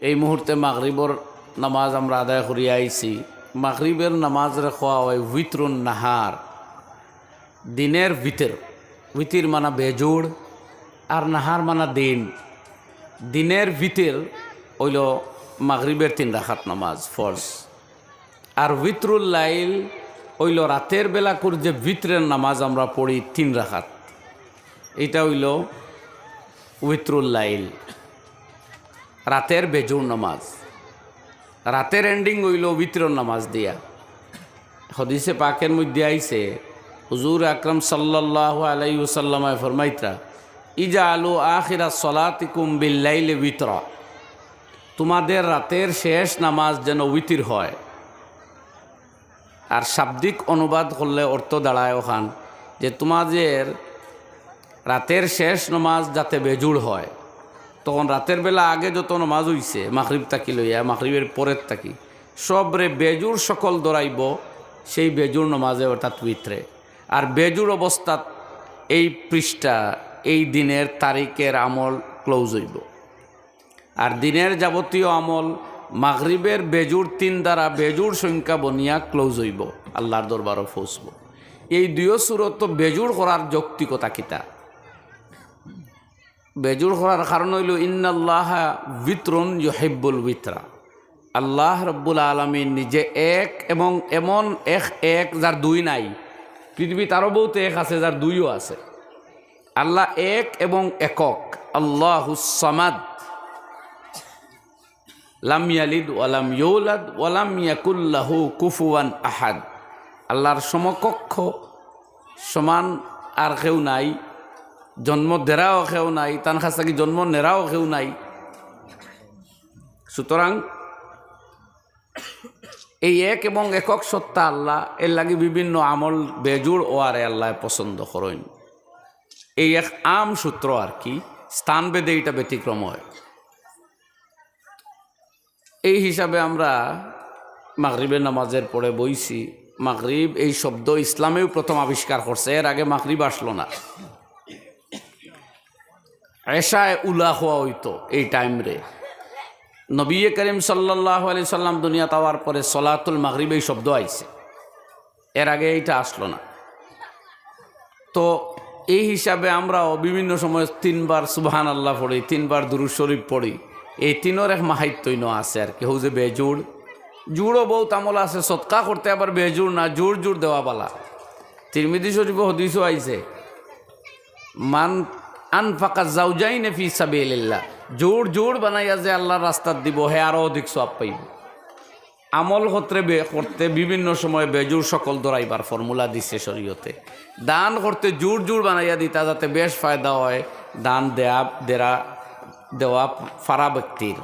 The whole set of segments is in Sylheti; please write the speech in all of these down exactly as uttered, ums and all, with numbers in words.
এই মুহূর্তে মাগরিবর নামাজ আমরা আদায় করিয়া আইছি। মাগরিবের নামাজরে কওয়া অয় উইতরুন নাহার, দিনের ভিতর। উইতির মানা বেজুড়, আর নাহার মানা দিন। দিনের ভিতর অইলো মাগরিবের তিন রাকাত নামাজ ফরজ, আর উইতরুল লাইল অইলো রাতের বেলাকুর যে ভিতরের নামাজ আমরা পড়ি তিন রাকাত, ইটা অইলো উইতরুল লাইল, রাতের বেজুড় নামাজ। রাতের ending অইলো উইতরর নামাজ দিয়া। হাদিসে পাকের মধ্যে আইছে, হুজুর আকরাম সাল্লাল্লাহু আলাইহি ওয়াসাল্লামে ফরমাইতরা, "ইজআলু আখিরা সলাতিকুম বিল লাইলি উইতরা।" তোমাদের রাতের শেষ নামাজ যেন উইতির হয়। আর শাব্দিক অনুবাদ করলে অর্থ দাঁড়ায় ওখান যে তোমাদের রাতের শেষ নামাজ যাতে বেজুড় হয়। তখন রাতের বেলা আগে যত নামাজ অইছে, মাগরিব থাকি লইয়া মাগরিবের পরের থাকি, সবরে বেজুড় সকল ধরাইবো সেই বেজুড় নামাজে, অর্থাৎ উইতরে। আর বেজুড় অবস্থাত এই পৃষ্ঠা, এই দিনের তারিখের আমল close অইবো। আর দিনের যাবতীয় আমল মাগরিবের বেজুড় তিন দ্বারা বেজুড় সংখ্যা বনিয়া close অইবো, আল্লাহর দরবারো পৌঁছবো। এই দুইও সুরত বেজুড় করার যৌক্তিকতা কিতা? বেজুড় করার কারণ অইলো, "ইন্নাল্লাহা উইতরুন ইউহিব্বুল উইতরা।" আল্লাহ রব্বুল আলামিন নিজে এক এবং এমন এক, এক যার দুই নাই। পৃথিবীত আরো বহুত এক আছে যার দুইও আছে। আল্লাহ এক এবং একক, আল্লাহুস সামাদ। লাম ইয়ালিদ ওয়া লাম ইউলাদ ওয়া লাম ইয়াকুল লাহু কুফুয়ান আহাদ। আল্লাহর সমকক্ষ, সমান আর কেউ নাই, জন্ম দেরাও কেউ নাই, তান কাছ থাকি জন্ম নেরাও কেউ নাই। সুতরাং এই এক এবং একক সত্তা আল্লাহ, এর লাগি বিভিন্ন আমল বেজুড় অওয়ারে আল্লায় পছন্দ করইন। এই এক আম সূত্র আর কি, স্থানভেদে ইটা ব্যতিক্রম অয়। এই হিসাবে আমরা মাগরিবের নামাজের পরে বইছি। মাগরিব এই শব্দ ইসলামেও প্রথম আবিষ্কার করছে, এর আগে মাগরিব আসলো না। এশায় উলা কওয়া অইতো এই টাইমরে। নবী করিম সাল্লাল্লাহু আলাইহি সাল্লাম দুনিয়াত আওয়ার পরে সলাতুল মাগরিব এই শব্দ আইছে, এর আগে ইটা আসলো না। তো এই হিসাবে আমরাও বিভিন্ন সময় তিনবার সুবহানাল্লাহ পড়ি, তিনবার দুরূদ শরীফ পড়ি। এই তিনর এক মাহাত্ম্য আছে আর কি। হউ যে বেজুড়, জুড়ও বহুত আমল আছে, সদকা করতে আবার বেজুড় না, জুড় জুড় দেওয়া বালা। তিরমিজি শরীফো হাদিসও আইছে, "মান আনফাকা জাওজাইনে ফি সাবিলিল্লাহ", জুড় জুড় বানাইয়া যে আল্লাহর রাস্তাত দিবো, হে আরো অধিক সওয়াব পাইবো। আমল করতে বে-, করতে বিভিন্ন সময় বেজুড় সকল ধরাইবার ফর্মুলা দিছে শরীয়তে। দান করতে জুড় জুড় বানাইয়া দিতা যাতে বেশ ফায়দা অয় দান দেয়া, দেরা, দেওয়া ফারা ব্যক্তির।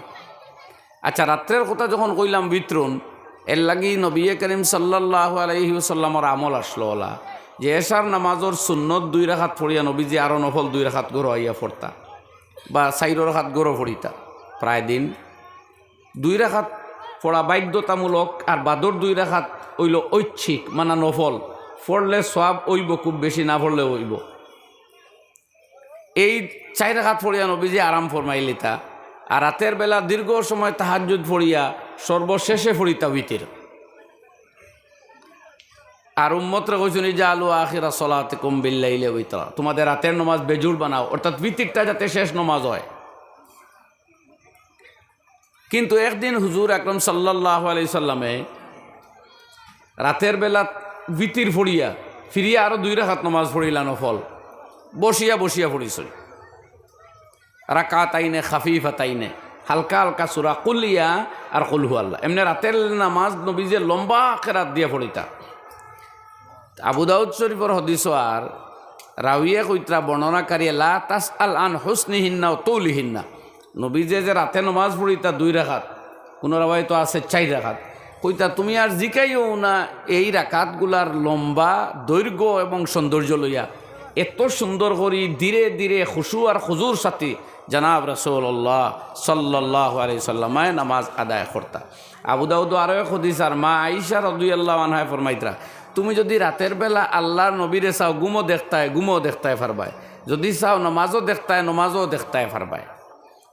আচ্ছা, রাত্রের কথা যখন কইলাম উইতরুন, এর লাগি নবী করিম সাল্লাল্লাহু আলাইহি ওয়াসাল্লামর আমল আসলো অলা যে এশার নামাজর সুন্নত দুই রাকাত পড়িয়া নবীজি আরো নফল দুই রাকাত ঘরো আইয়া পড়তা, বা চাইর রাকাত ঘরো পড়িতা প্রায় দিন। দুই রাকাত পড়া বাধ্যতামূলক, আর বাদর দুই রাকাত অইলো ঐচ্ছিক, মানা নফল। পড়লে সওয়াব অইবো, খুব বেশি না পড়লেও অইবো। এই চাইর রাকাত পড়িয়া নবীজি আরাম ফরমাইলিতা, আর রাতের বেলা দীর্ঘ সময় তাহাজ্জুদ পড়িয়া সর্বশেষে পড়িতা উইতির। আর উম্মতরে কইছইন, "ইজআলু আখিরা সলাতিকুম বিল লাইলি উইতরা", তোমাদের রাতের নামাজ বেজুড় বানাও, অর্থাৎ উইতিরটা যাতে শেষ নামাজ অয়। কিন্তু একদিন হুজুর আকরাম সাল্লাল্লাহু আলাইহি সাল্লামে রাতের বেলা উইতির পড়িয়া ফিরিয়া আরো দুই রাকাত নামাজ পড়িলা নফল, বসিয়া বসিয়া পড়িছইন। রাকাতাইনে খাফিফাতাইনে, হালকা হালকা সূরা কুলিয়া আর কুল হু আল্লাহ। এমনে রাতের নামাজ নবীজি লম্বা কেরাত দিয়া পড়িতা। আবু দাউদ শরীফর হাদিসো আর রাউয়ে কইতরা, বর্ণনাকারী, "লা তাসআল আন হুসনিহিন্না ওয়া তুলিহিন্না।" নবীজি যে রাতে নামাজ পড়িতা দুই রাকাত, কুনু রেওয়ায়েতো আছে চাইর রাকাত, কইতা, "তুমি আর জিকাইও না এই রাকাতগুলার লম্বা দৈর্ঘ্য এবং সৌন্দর্য লইয়া। এত সুন্দর করি ধীরে ধীরে খুশু আর খুজুর সাথে জনাব রাসূলুল্লাহ সাল্লাল্লাহু আলাইহি সাল্লামে নামাজ আদায় করতা।" আবু দাউদো আরো এক হাদিস আর মা আয়েশা রাদিয়াল্লাহু আনহায় ফরমাইতরা, "তুমি যদি রাতের বেলা আল্লাহর নবীরে চাও, ঘুমো দেখতায়, ঘুমো দেখতায় পারবায়। যদি চাও নামাজও দেখতায়, নামাজও দেখতায় পারবায়।"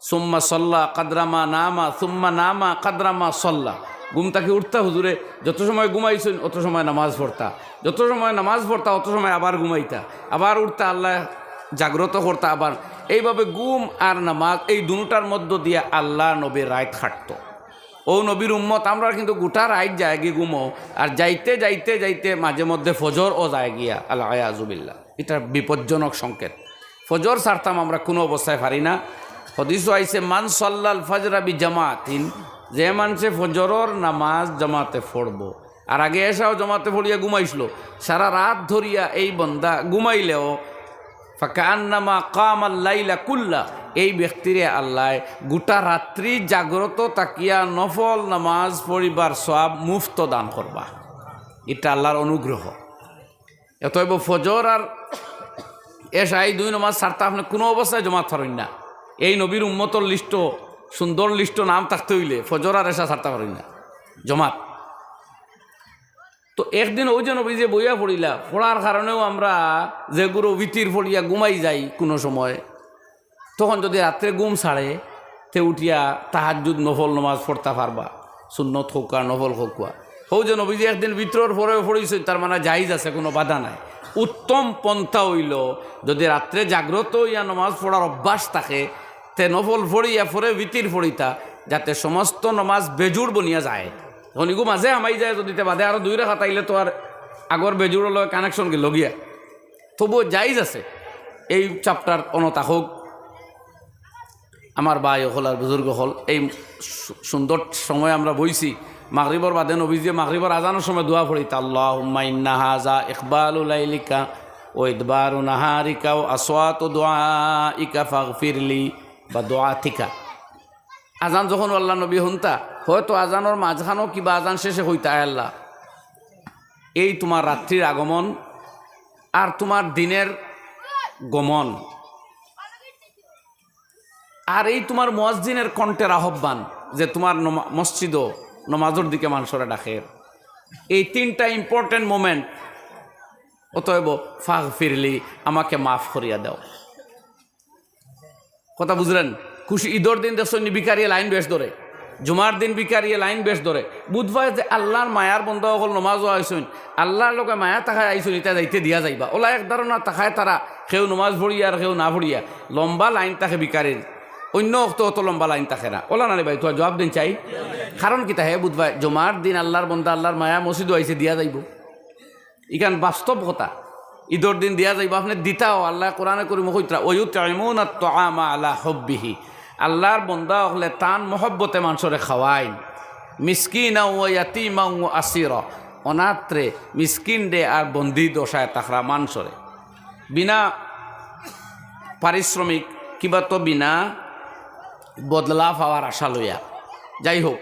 সুম্মা সাল্লা কাদরা মা নামা, সুম্মা নামা কাদরা মা সাল্লা। ঘুম থাকি উঠতা হুজুরে, যত সময় ঘুমাইছইন, অত সময় নামাজ পড়তা, যত সময় নামাজ পড়তা, অত সময় আবার ঘুমাইতা, আবার উঠতা, আল্লায় জাগ্রত করতা, আবার এইভাবে ঘুম আর নামাজ, এই দুটার মধ্য দিয়া আল্লার নবীর রাইত কাটতো। অউ নবীর উম্মত আমরা কিন্তু গোটা রাইত যায়গি ঘুমো, আর যাইতে যাইতে যাইতে মাঝে মধ্যে ফজরও যায় গিয়া, আল আয়াজুবিল্লাহ। ইটা বিপজ্জনক সংকেত। ফজর ছাড়তাম আমরা কুনু অবস্থায় পারি না। হাদিসো আইছে, "মান সাল্লাল ফাজরা বি জামাতিন", যে মানষে ফজরর নামাজ জামাতে পড়বো, আর আগে এশাও জামাতে পড়িয়া ঘুমাইছিল, সারা রাত ধরিয়া এই বন্দা ঘুমাইলেও, "ফাকান্নামা কামাল লাইলা কুল্লা", এই ব্যক্তিরে আল্লায় গোটা রাত্রি জাগ্রত থাকিয়া নফল নামাজ পড়িবার সওয়াব মুফত দান করবা। ইটা আল্লার অনুগ্রহ। অতএব ফজর আর এশা এই দুই নমাজ ছাড়তা আপনে কুনু অবস্থায় জমাত পারইন না। এই নবীর উম্মতর লিস্টো, সুন্দর লিস্টো নাম থাকতে অইলে ফজর আর এশা ছাড়তা পারইন না জমাত। তো একদিন অউ যে নবীজিয়ে বইয়া পড়িলা, পড়ার কারণেউ আমরা যেগুলো বিতির পড়িয়া ঘুমাই যাই কুনু সময়, তখন যুদি রাত্রে ঘুম ছাড়ে, তে উঠিয়া তাহাজ্জুদ নফল নমাজ পড়তা পারবা, সুন্নত হউক্কা, নফল হউক্কা। হউ যে নবীজিয়ে একদিন বিতরর পরেও পড়িছইন, তার মানে জায়েজ আছে, কুনু বাধা নাই। উত্তম পন্থা অইলো, যুদি রাত্রে জাগ্রত অইয়া নমাজ পড়ার অভ্যাস থাকে, তে নফল পড়িয়া পরে বিতির পড়িতা, যাতে সমস্ত নমাজ বেজুড় বনিয়া যায়। অখন ইগু মাঝে হামাই যায়, যুদি তে বাদে আরো দুই রাকাত আইলে তো আর আগর বেজুড়র লগে connection গেলো গিয়া। তবুও জায়েজ আছে। এই chapter অনো থাকউক। আমার ভাই অকল আর বুজুর্গ অকল, এই সু-, সুন্দর সময় আমরা বইছি। মাগরিবর বাদে নবীজিয়ে মাগরিবর আজানর সময় দোয়া পড়িতা, "আল্লাহুম্মা ইন্না হাযা ইকবালু লাইলিকা ওয়া ইদবারু নাহারিকা ওয়া আসওয়াতু দুআইকা ফাগফিরলি বা দুআতিকা।" আজান যখন আল্লার নবী হুনতা, হয়তো আজানর মাঝখানো কিবা আজান শেষে কইতা, "আয় আল্লাহ, এই তুমার রাত্রির আগমন আর তুমার দিনের গমন, আর এই তুমার মুয়াজ্জিনের কণ্ঠের আহ্বান, যে তুমার নমা-, মসজিদো নমাজর দিকে মানষরে ডাকের, এই তিনটা important moment। অতএব ফাগফিরলি, আমাকে মাফ করিয়া দাও।" কথা বুঝলেন? খুশি, ইদর দিন দেখছইন নি, ভিখারিয়ে লাইন বেশ ধরে, জুমার দিন ভিখারিয়ে লাইন বেশ ধরে। বুধবায় যে আল্লার মায়ার বন্দা অকল নমাজো আইছইন, আল্লার লগে মায়া থাকায় আইছইন, ইতা যাইতে দিয়া যাইবা। অলা এক ধারণা থাকায় তারা, কেউ নমাজ পড়িয়া আর কেউ না পড়িয়া, লম্বা লাইন থাকে ভিখারির। অইন্য অক্ত অত লম্বা লাইন থাকে না। অলা না রে ভাই, তুমার জুয়াব দিন চাই। কারণ কিতা হে বুধবায়, জুমার দিন আল্লার বন্দা, আল্লার মায়া মসজিদো আইছে, দিয়া যাইবো। ইখান বাস্তব কথা। ইদর দিন দিয়া যাইবো, আপনে দিতাও। আল্লায় কোরআনে করিমো কইতরা, "ওয়া ইউতইমুনাত তাআমা আলা হুব্বিহি।" আল্লার বন্দা অকলে তান মহব্বতে মানষরে খাওয়াইন। মিসকিনা ওয়া ইয়াতিমা ওয়া আসিরা। অনাথরে, মিসকিনরে আর বন্দি দশায় থাকরা মানষরে। বিনা পারিশ্রমিক কিবা তো বিনা বদলা পাওয়ার আশা লইয়া। যাই হউক,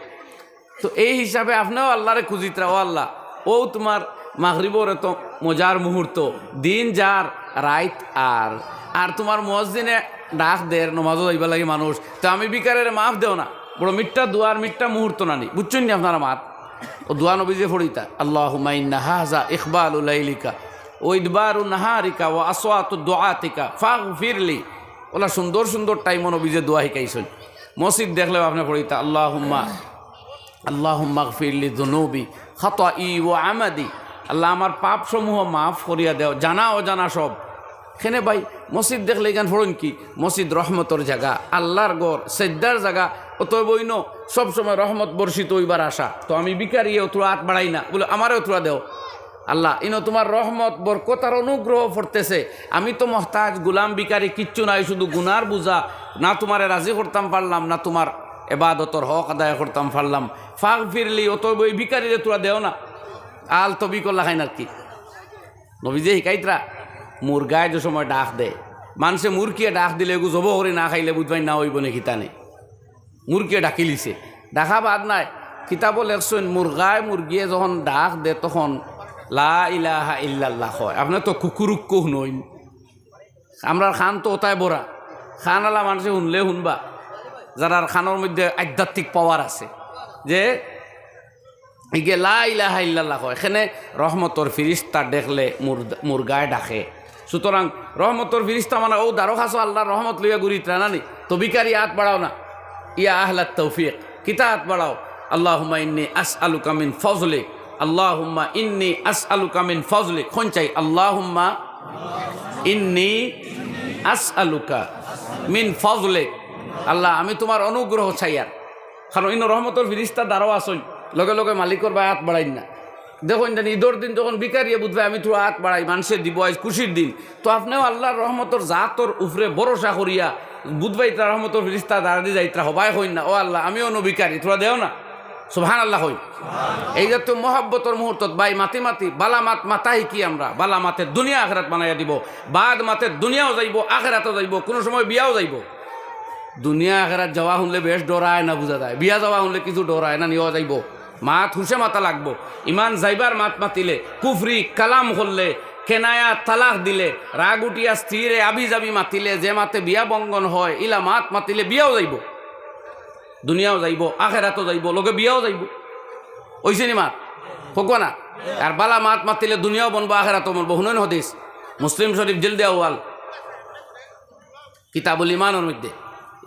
তো এই হিসাবে আপনেও আল্লারে খুজিতরা, "ও আল্লাহ, অউ তুমার মাগরিবর এত মজার মুহূর্ত, দিন যার, রাইত আর, আর তুমার মুয়াজ্জিনে ডাক দের নমাজো যাইবার লাগি মানুষ, তো আমি ভিখারিরে মাফ দেও না।" বড় মিঠা দোয়ার মিঠা মুহূর্ত নানি, বুঝছইন নি আপনারা? মাত অউ দোয়া নবীজিয়ে পড়িতা, "আল্লাহুম্মা ইন্না হাযা ইকবালু লাইলিকা ওয়া ইদবারু নাহারিকা ওয়া আসওয়াতু দুআতিকা ফাগফিরলি।" অলা সুন্দর সুন্দর টাইমো নবীজিয়ে দোয়া হিকাইছইন। মসজিদ দেখলেও আপনে পড়িতা, "আল্লাহুম্মা, আল্লাহুম্মাগফিরলি যুনুবি খাতাই ওয়া আমাদি।" আল্লাহ, আমার পাপসমূহ মাফ করিয়া দেও, জানা অজানা সব। কেনে ভাই, মসজিদ দেখলে ইখান পড়ইন কি? মসজিদ রহমতর জাগা, আল্লার ঘর, সেজদার জাগা। অতএব অইন্য সবসময় রহমত বর্ষিত অইবার আশা। তো আমি ভিখারিয়ে অতরা আত বাড়াই না, বলে, "আমারে অতরা দেও।" আল্লাহ, ইনো তুমার রহমত, বরকত আর অনুগ্রহ পড়তেছে। আমি তো মহতাজ, গুলাম, ভিখারি, কিচ্ছু নাই, শুধু গুনার বুঝা। না তুমারে রাজি করতাম পারলাম, না তুমার এবাদতর হক আদায় করতাম পারলাম। ফাগফিরলি, অতএব অউ ভিখারিরে তুরা দেও না। আল তবিকর লাখাইন আর কি। নবীজিয়ে হিকাইতরা, মুরগায় যে সময় ডাক দেয়, মানষে মুরগিয়ে ডাক দিলে এগু জবো করি না খাইলে বুঝবায় না অইবো নি কিতা নি। মুরগিয়ে ডাকিলিছে, ডাকা বাদ নাই। কিতাবো লেখছইন, মুরগায় মুরগিয়ে যখন ডাক দে, তখন লা ইলাহা ইল্লাল্লাহ কয়। আপনে তো কুকুরুক্কু হুনইন, আমরার কান তো অতায় বড়া, কান আলা মানষে হুনলে হুনবা, যারার কানর মধ্যে আধ্যাত্মিক power আছে, যে ইগে লা ইলাহা ইল্লাল্লাহ কয়, এখানে রহমতর ফিরিস্তা দেখলে মুর-, মুরগায় ডাকে। সুতরাং রহমতর ফিরিস্তা মানে অউ দারো কাছো আল্লার রহমত লইয়া ঘুরিতরা নানি, তো ভিখারি আত বাড়াও না, ইয়া আহলাত তৌফিক, কিতা আত বাড়াও? আল্লাহুম্মা ইন্নি আসআলুকা মিন ফজলিক, আল্লাহুম্মা ইন্নি আসআলুকা মিন ফজলিক। কইন চাই, আল্লাহুম্মা ইন্নি আসআলুকা মিন ফজলিক। আল্লাহ, আমি তুমার অনুগ্রহ চাইয়ার। কারণ ইনো রহমতর ফিরিস্তা দাঁড়াও আছইন, লগে লগে মালিকর বায় আত বাড়াইন না। দেখইন যেন ইদর দিন যখন ভিখারিয়ে বুঝবায় আমি থুড়া আত বাড়াই, মানষে দিবো, আইজ খুশির দিন, তো আপনেও আল্লার রহমতর জাতর উপরে ভরসা করিয়া বুঝবায় ইতা রহমতর ফিরিস্তা দাঁড়াদি যাইতরা, হবায় কইন না, "ও আল্লাহ, আমিও অনো ভিখারি, থুড়া দেও না।" সুবহানাল্লাহ কইন। এই জাতীয় মহব্বতর মুহূর্তত ভাই মাতি মাতি বালা মাত মাতা হিকি আমরা, বালা মাতে দুনিয়া আখেরাত বানাইয়া দিবো, বাদ মাতে দুনিয়াও যাইবো, আখেরাতও যাইবো, কুনু সময় বিয়াও যাইবো। দুনিয়া আখেরাত যাওয়া হুনলে বেশ ডরায় না বুঝা যায়, বিয়া যাওয়া হুনলে কিছু ডরায় না, নিয়া যাইবো। মাত হুশে মাতা লাগবো। ইমান যাইবার মাত মাতিলে, কুফরি কালাম করলে, কেনায়া তালাক দিলে, রাগ উঠিয়া স্ত্রীরে আবি যাবি মাতিলে, যে মাতে বিয়া ভঙ্গন হয়, ইলা মাত মাতিলে বিয়াও যাইবো, দুনিয়াও যাইবো, আখেরাতও যাইবো, লগে বিয়াও যাইবো। অইছে নি মাত? কউক্কা না? আর বালা মাত মাতিলে দুনিয়াও বনবো, আখেরাতও বনবো। হুনইন হদিস, মুসলিম শরীফ জিলদে আউয়াল, কিতাবুল ইমানর মধ্যে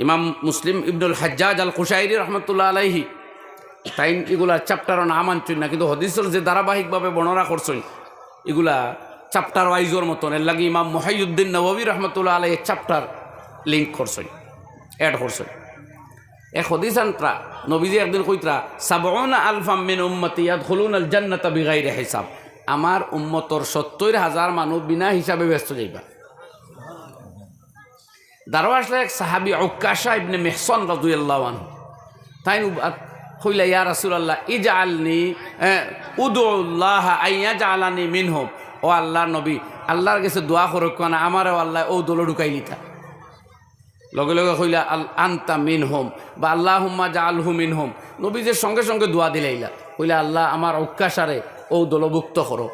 ইমাম মুসলিম ইবনুল হাজ্জাজ আল কুশাইরি রহমতুল্লাহ আলাইহি, তাইন ইগুলা চ্যাপ্টারও নাম আনছইন না, কিন্তু হদিসর যে ধারাবাহিকভাবে বর্ণনা করছইন, ইগুলা চ্যাপ্টার ওয়াইজর মতন। এর লাগি ইমাম মুহাইয়ুদ্দিন নববী রহমতুল্লাহ আলাইহি চ্যাপ্টার লিংক করছইন, অ্যাড করছইন। এক হদিস আনতরা, নবীজি একদিন কইতরা, "সাবউনা আলফাম মিন উম্মতি ইয়াদখুলুনাল জান্নাতা বিগাইরি হিসাব।" আমার উম্মতর সত্তইর হাজার মানুষ বিনা হিসাবে বেহেস্তো যাইবা। দারো আসলা এক সাহাবী উক্কাশা ইবনে মিহসন রাদিয়াল্লাহু আনহু। তাইন উবা-, কইলা, "ইয়া রাসূলুল্লাহ, ইজআলনি, এ, উদউল্লাহ আন ইয়াজআলানি মিনহুম।" ও আল্লাহর নবী, আল্লাহর গেছে দোয়া করউক্কা না, আমারেও আল্লায় অউ দলো ঢুকাইলিতা। লগে লগে কইলা, "আল আনতা মিনহুম" বা "আল্লাহুম্মা জাআলহু মিনহুম।" নবীজিয়ে সঙ্গে সঙ্গে দোয়া দিলাইলা, কইলা, "আল্লাহ, আমার উক্কাশারে অউ দলভুক্ত করো।"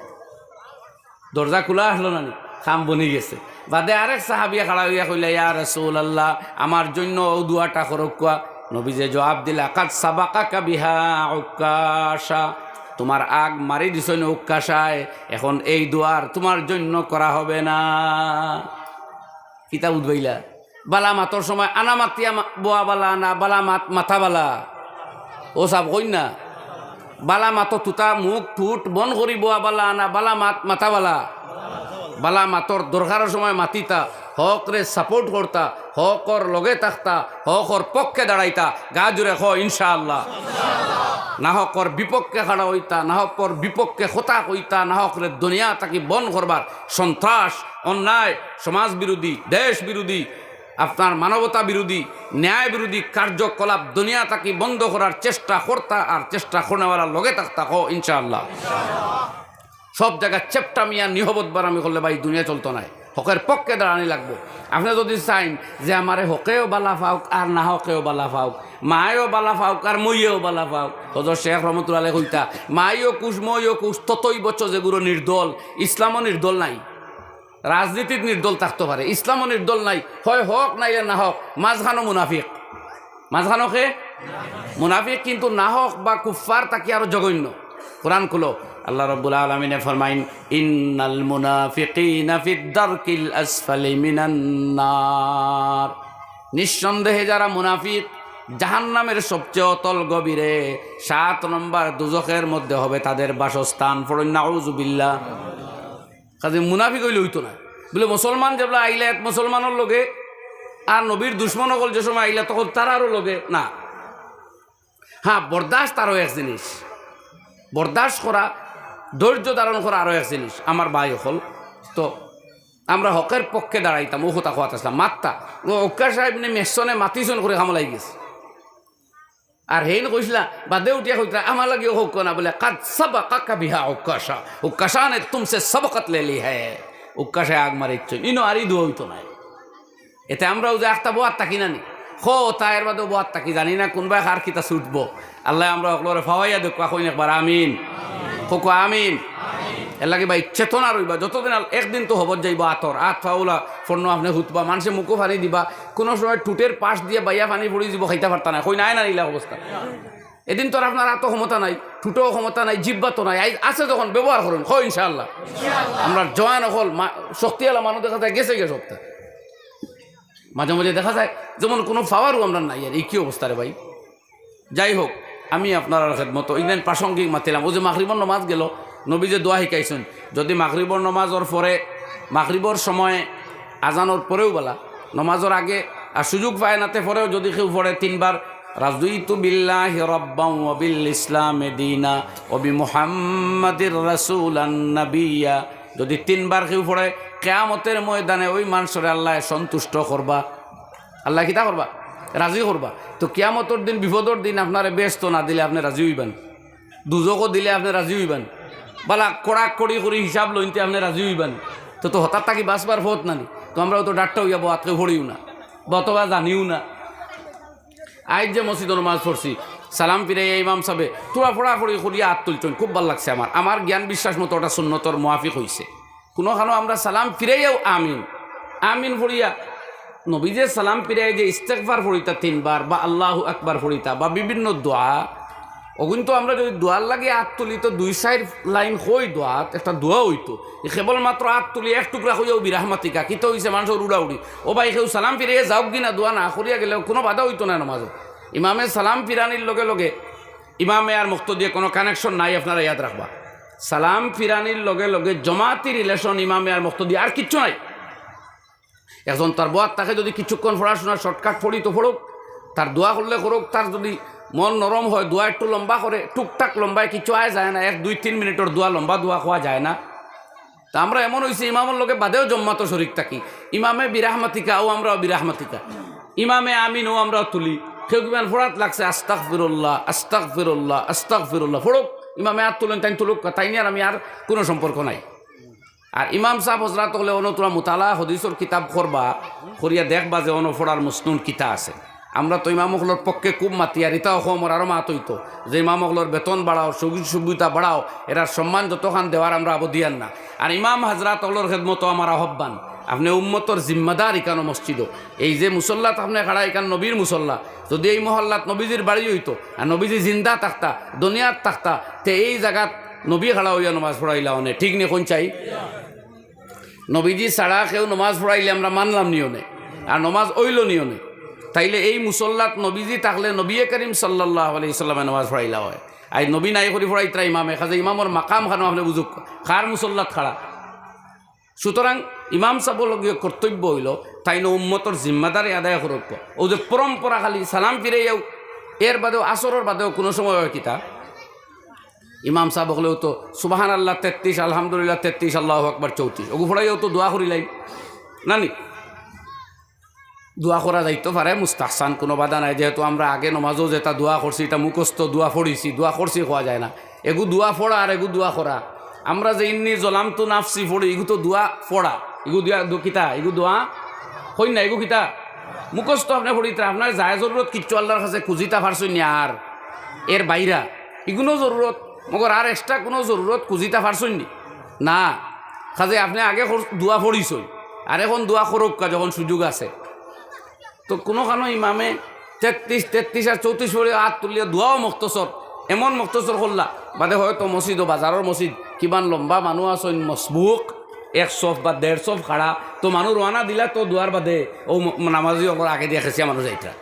দরজা খুলা আছলো না নি? কাম বনি গেছে। বাদে আরেক সাহাবিয়ে খাড়া অইয়া কইলা, "ইয়া রাসূলুল্লাহ, আমার জইন্য অউ দোয়াটা করউক্কা।" নবীজিয়ে জবাব দিলা, "কাদ সাবাকাকা বিহা উক্কাশা, তুমার আগ মারি দিছইন উক্কাশায়, এখন এই দোয়ার তুমার জইন্য করা হবে না।" কিতা বুঝবাইলা? বালা মাতর সময় আনা মাতিয়া মা-, বওয়া বালা না, বালা মাত মাতা বালা? ও সাব কইন না। বালা মাতো তুতা মুখ ঠুট বন করি বওয়া বালা না, বালা মাত মাতা বালা? বালা মাতর দরকারর সময় মাতিতা, হকরে সাপোর্ট করতা, হকর লগে থাকতা, হকর পক্ষে দাঁড়াইতা, গা জুড়ে খ ইনশাআল্লাহ। নাহকর বিপক্ষে খাড়া অইতা, নাহকর বিপক্ষে কথা কইতা, নাহকরে দুনিয়া থাকি বন করবার সন্ত্রাস, অন্যায়, সমাজ বিরোধী, দেশ বিরোধী, আপনার মানবতা বিরোধী, ন্যায় বিরোধী কার্যকলাপ দুনিয়া থাকি বন্ধ করার চেষ্টা করতা আর চেষ্টা করনেওয়ালার লগে থাকতা, ক ইনশাআল্লাহ। সব জাগাত চেপটা মিয়া নিহবত বারামি করলে ভাই দুনিয়া চলতো নায়। হকের পক্ষে দাঁড়ানি লাগবো। আপনে যুদি চাইন যে আমারে হকেও বালা পাউক আর নাহকেও বালা পাউক, মায়েও বালা পাউক আর মইয়েও বালা পাউক, হজরত শেখ রহমতুল্লাহ আলাইহি কইতা, "মাইও কুশ, মইও কুশ, ততই বচ্চ যেগুলো নির্দল, ইসলামও নির্দল নাই।" রাজনীতিত নির্দল থাকতো পারে, ইসলামও নির্দল নাই, হয় হক নাইলে নাহক, মাঝখানো মুনাফিক। মাঝখানো কে? মুনাফিক, কিন্তু নাহক বা কুফফার থাকি আরো জঘন্য। কোরআন খুলো, আল্লাহ রাব্বুল আলামিনে ফরমাইন, "ইন্নাল মুনাফিকিনা ফিদ দারকিল আসফালি মিনান নার।" নিঃসন্দেহে যারা মুনাফিক জাহান্নামের সবচেয়ে অতল গভীরে সাত নম্বর দুজখের মধ্যে হবে তাদের বাসস্থান। পড়ুন, নাউজুবিল্লাহ। কাজে মুনাফিক অইলে অইতো নায়। বুলে মুসলমান যেবলা আইলা এক মুসলমানর লগে, আর নবীর দুশমন অকল যে সময় আইলা তখন তারারও লগে না। হ্যাঁ, বরদাস্ত আরো এক জিনিস, বরদাস্ত করা, ধৈর্য ধারণ করা আরো এক জিনিস। আমার ভাই অকল, তো আমরা হকের পক্ষে দাঁড়াইতাম, অউ কথা কওয়াত আছলাম, মাততা। ও উক্কাশা ইবনে মিহসনে মাতিছইন করি কামো লাগি গেছে। আর হেইন কইছলা, বাদে উঠিয়া কইতরা, "আমার লাগিও কউক্কা না," বুলে, "কাদ সাবাকাকা বিহা উক্কাশা, উক্কাশা নে তুমসে সাবাকাত লে লি হ্যায়।" উক্কাশায় আগ মারিছইন, ইনো আর ই দোয়া অইতো নায়। এতে আমরাও যে আখতা বওয়াত থাকি না নি, খো, তা এর বাদেও বওয়াত থাকি, জানি না কুনবায় কার কিতা ছুটবো। আল্লায় আমরা হকলরে ফাওয়াইয়া দেউক্কা, কইন একবার আমিন। কউক্কা আমিন। এর লাগি ভাই চেতনা রইবা, যতদিন আল-, একদিন তো হবত যাইবো আতর, আত ফাউলা, ফন্নো আপনে হুতবা, মানষে মুখো পানি দিবা, কুনু সময় ঠুটের পাশ দিয়া বাইয়া পানি পড়ি যিবো, খাইতা পারতা নায়, কইন নায় না ইলা অবস্থা। এদিন তো আর আপনার আতো ক্ষমতা নাই, ঠুটো ক্ষমতা নাই, জিব্বা তো নাই, আইজ আছে যখন ব্যবহার করুন, কও ইনশাআল্লাহ। আমরা জওয়ান অকল মা-, শক্তিআলা মানুষ দেখা যায় গেছে গিয়া সবটা। মাঝে মাঝে দেখা যায় যেমন কোনো পাওয়ারও আমরা নাই, আর এই কি অবস্থা রে ভাই? যাই হোক, আমি আপনারার খেদমতো ইদান প্রাসঙ্গিক মাতিলাম। অউ যে মাগরিবর নমাজ গেল, নবীজিয়ে দোয়া হিকাইছইন, যদি মাগরিবর নমাজর পরে, মাগরিবর সময় আজানর পরেও বালা, নমাজর আগে আর সুযোগ পায় না, তে পরেও যদি কেউ পড়ে তিনবার, রাদিতু বিল্লাহি রাব্বান ওয়া বিল ইসলামি দীনা ওয়া বি মুহাম্মাদির রাসূলান নাবিয়্যা, যদি তিনবার কেউ পড়ে, কিয়ামতের ময়দানে ওই মানষরে আল্লায় সন্তুষ্ট করবা। আল্লায় কিতা করবা? রাজি করবা। তো কিয়ামতর দিন, বিপদর দিন আপনারে বেহেস্তো না দিলে আপনে রাজি অইবা নি? দুজখো দিলে আপনে রাজি অইবা নি? বালা কড়াকড়ি করি হিসাব লইন তে আপনে রাজি অইবা নি? তো, তো হঠাৎ থাকি বাঁচবার পথ না নি? তো আমরাও তো ডাট্টা অইয়া বউ আতকে পড়িও না, বা অথবা জানিও না। আইজ যে মসজিদো নমাজ পড়ছি, সালাম ফিরাইয়া ইমাম সাবে থুড়া ফড়াফড়ি করিয়া আত তুলছইন, খুব ভালা লাগছে আমার। আমার জ্ঞান বিশ্বাস মতো ওটা সুন্নতর মুয়াফিক অইছে। কুনুখানো আমরা সালাম ফিরাইয়াও আমিন, আমিন পড়িয়া, নবীজিয়ে সালাম ফিরাইয়া যে ইস্তেগফার পড়িতা তিনবার, বা আল্লাহু আকবার পড়িতা, বা বিভিন্ন দোয়া, অগুইন তো আমরা যদি দোয়ার লাগি আত তুলি তো দুই চাইর লাইন কই দোয়াত, একটা দোয়া অইতো। ই কেবলমাত্র আত তুলি এক টুকরা কইয়াও বিরাহমাতিকা, কিতা অইছে মানষর উড়াউড়ি। ও ভাই, কেউ সালাম ফিরাইয়া যাউক গি না, দোয়া না করিয়া গেলেও কুনু বাধা অইতো না নমাজো। ইমামে সালাম ফিরানির লগে লগে ইমামে আর মুক্তাদিয়ে কুনু connection নাই, আপনারা ইয়াদ রাখবা। সালাম ফিরানির লগে লগে জমাতি relation ইমামে আর মুক্তাদি, আর কিচ্ছু নাই। একজন তার বওয়াত থাকে যদি কিছুক্ষণ পড়াশোনা shortcut পড়ি তো পড়ুক, তার দোয়া করলে করুক, তার যদি মন নরম হয়, দোয়া একটু লম্বা করে, টুকটাক লম্বায় কিচ্ছু আয় যায় না, এক দুই তিন মিনিটর দোয়া, লম্বা দোয়া কওয়া যায় না। তা আমরা এমন অইছি, ইমামর লগে বাদেও জমাতো শরিক থাকি, ইমামে বিরাহমাতিকা ও আমরাও বিরাহমাতিকা, ইমামে আমিন ও আমরাও তুলি, কেউ কিমান পড়াত লাগছে, আস্তাগফিরুল্লাহ, আস্তাগফিরুল্লাহ, আস্তাগফিরুল্লাহ, পড়ুক, ইমামে আত তুলইন, তাইন তুলুক, তাইন আর আমি আর কুনু সম্পর্ক নাই। আর ইমাম সাব হজরাত অকলে অনো থুড়া মুতালা হদিসর কিতাব করবা, করিয়া দেখবা যে অনো পড়ার মসনুন কিতা আছে। আমরা তো ইমাম অকলর পক্ষে খুব মাতি, আর ইতাও কম অর আরো মাত অইতো যে ইমাম অকলর বেতন বাড়াও, সুযোগ সুবিধা বাড়াও, এরার সম্মান যতখান দেওয়ার আমরা আবদিয়ার না। আর ইমাম হজরাত অকলর খেদমতো আমার আহ্বান, আপনে উম্মতর জিম্মাদার ইকানো মসজিদো, এই যে মুসল্লাত আপনে খাড়া, ইকান নবীর মুসল্লা, যদি এই মহল্লাত নবীজির বাড়ি অইতো আর নবীজি জিন্দা থাকতা, দুনিয়াত থাকতা, তে এই জাগাত নবী খাড়া অইয়া নমাজ পড়াইলা অনে, ঠিক নি কইন চাই? নবীজি ছাড়া কেউ নমাজ পড়াইলে আমরা মানলাম নি অনে, আর নমাজ অইলো নি অনে। তাইলে এই মুসল্লাত নবীজি থাকলে নবী করিম সাল্লাল্লাহু আলাইহি ওয়াসাল্লামে নমাজ পড়াইলা অয়। আইজ নবী নাই করি পড়াইতরা ইমামে, কাজে ইমামর মাকাম খানো আপনে বুঝুক, কার মুসল্লাত খাড়া। সুতরাং ইমাম সাবর লগে কর্তব্য অইলো, তাইন উম্মতর জিম্মাদারি আদায় করউক। অউ যে পরম্পরা খালি সালাম ফিরাইয়াও, এর বাদেও, আসরর বাদেও কুনু সময় অয় কিতা, ইমাম সাব অকলেও তো সুবহানাল্লাহ তেত্রিশ, আলহামদুলিল্লাহ তেত্রিশ, আল্লাহু আকবার চৌত্রিশ, অগু পড়াইয়াও তো দোয়া করিলাইন, না নি? দোয়া করা যাইতো পারে, মুস্তাহসান, কুনু বাধা নাই। যেহেতু আমরা আগে নমাজও যেটা দোয়া করছি, ইটা মুখস্থ দোয়া পড়ছি, দোয়া করছি কওয়া যায় না। এগু দোয়া পড়া আর এগু দোয়া করা। আমরা যে ইন্নি জলামতু নাফসি পড়ি, ইগু তো দোয়া পড়া। ইগু দোয়া, দো-, কিতা? ইগু দোয়া কইন না, ইগু কিতা? মুখস্থ আপনে পড়িতরা, আপনার যায় জরুরত কিচ্ছু আল্লাহর কাছে খুজিতা পারছইন নি আর এর বাইরা। ইগুনও জরুরত, মগর আর extra কুনু জরুরত খুজিতা পারছইন নি? না। কাজে আপনে আগে কর-, দোয়া পড়ছইন, আর এখন দোয়া করউক্কা যখন সুযোগ আছে। তো কুনুখানো ইমামে তেত্রিশ, তেত্রিশ আর চৌত্রিশ পড়ি আত তুলিয়া দোয়াও মখতসর, এমন মখতসর করলা, বাদে হয়তো মসজিদও, বাজারর মসজিদ, কিমান লম্বা মানুষ আছইন, মসবুক, এক সফ বা দেড় সফ খাড়া, তো মানুষ রওয়ানা দিলা তো দোয়ার বাদে, অউ ম-, নামাজি অকলর আগে দিয়া খেছিয়া মানুষ যাইতরা।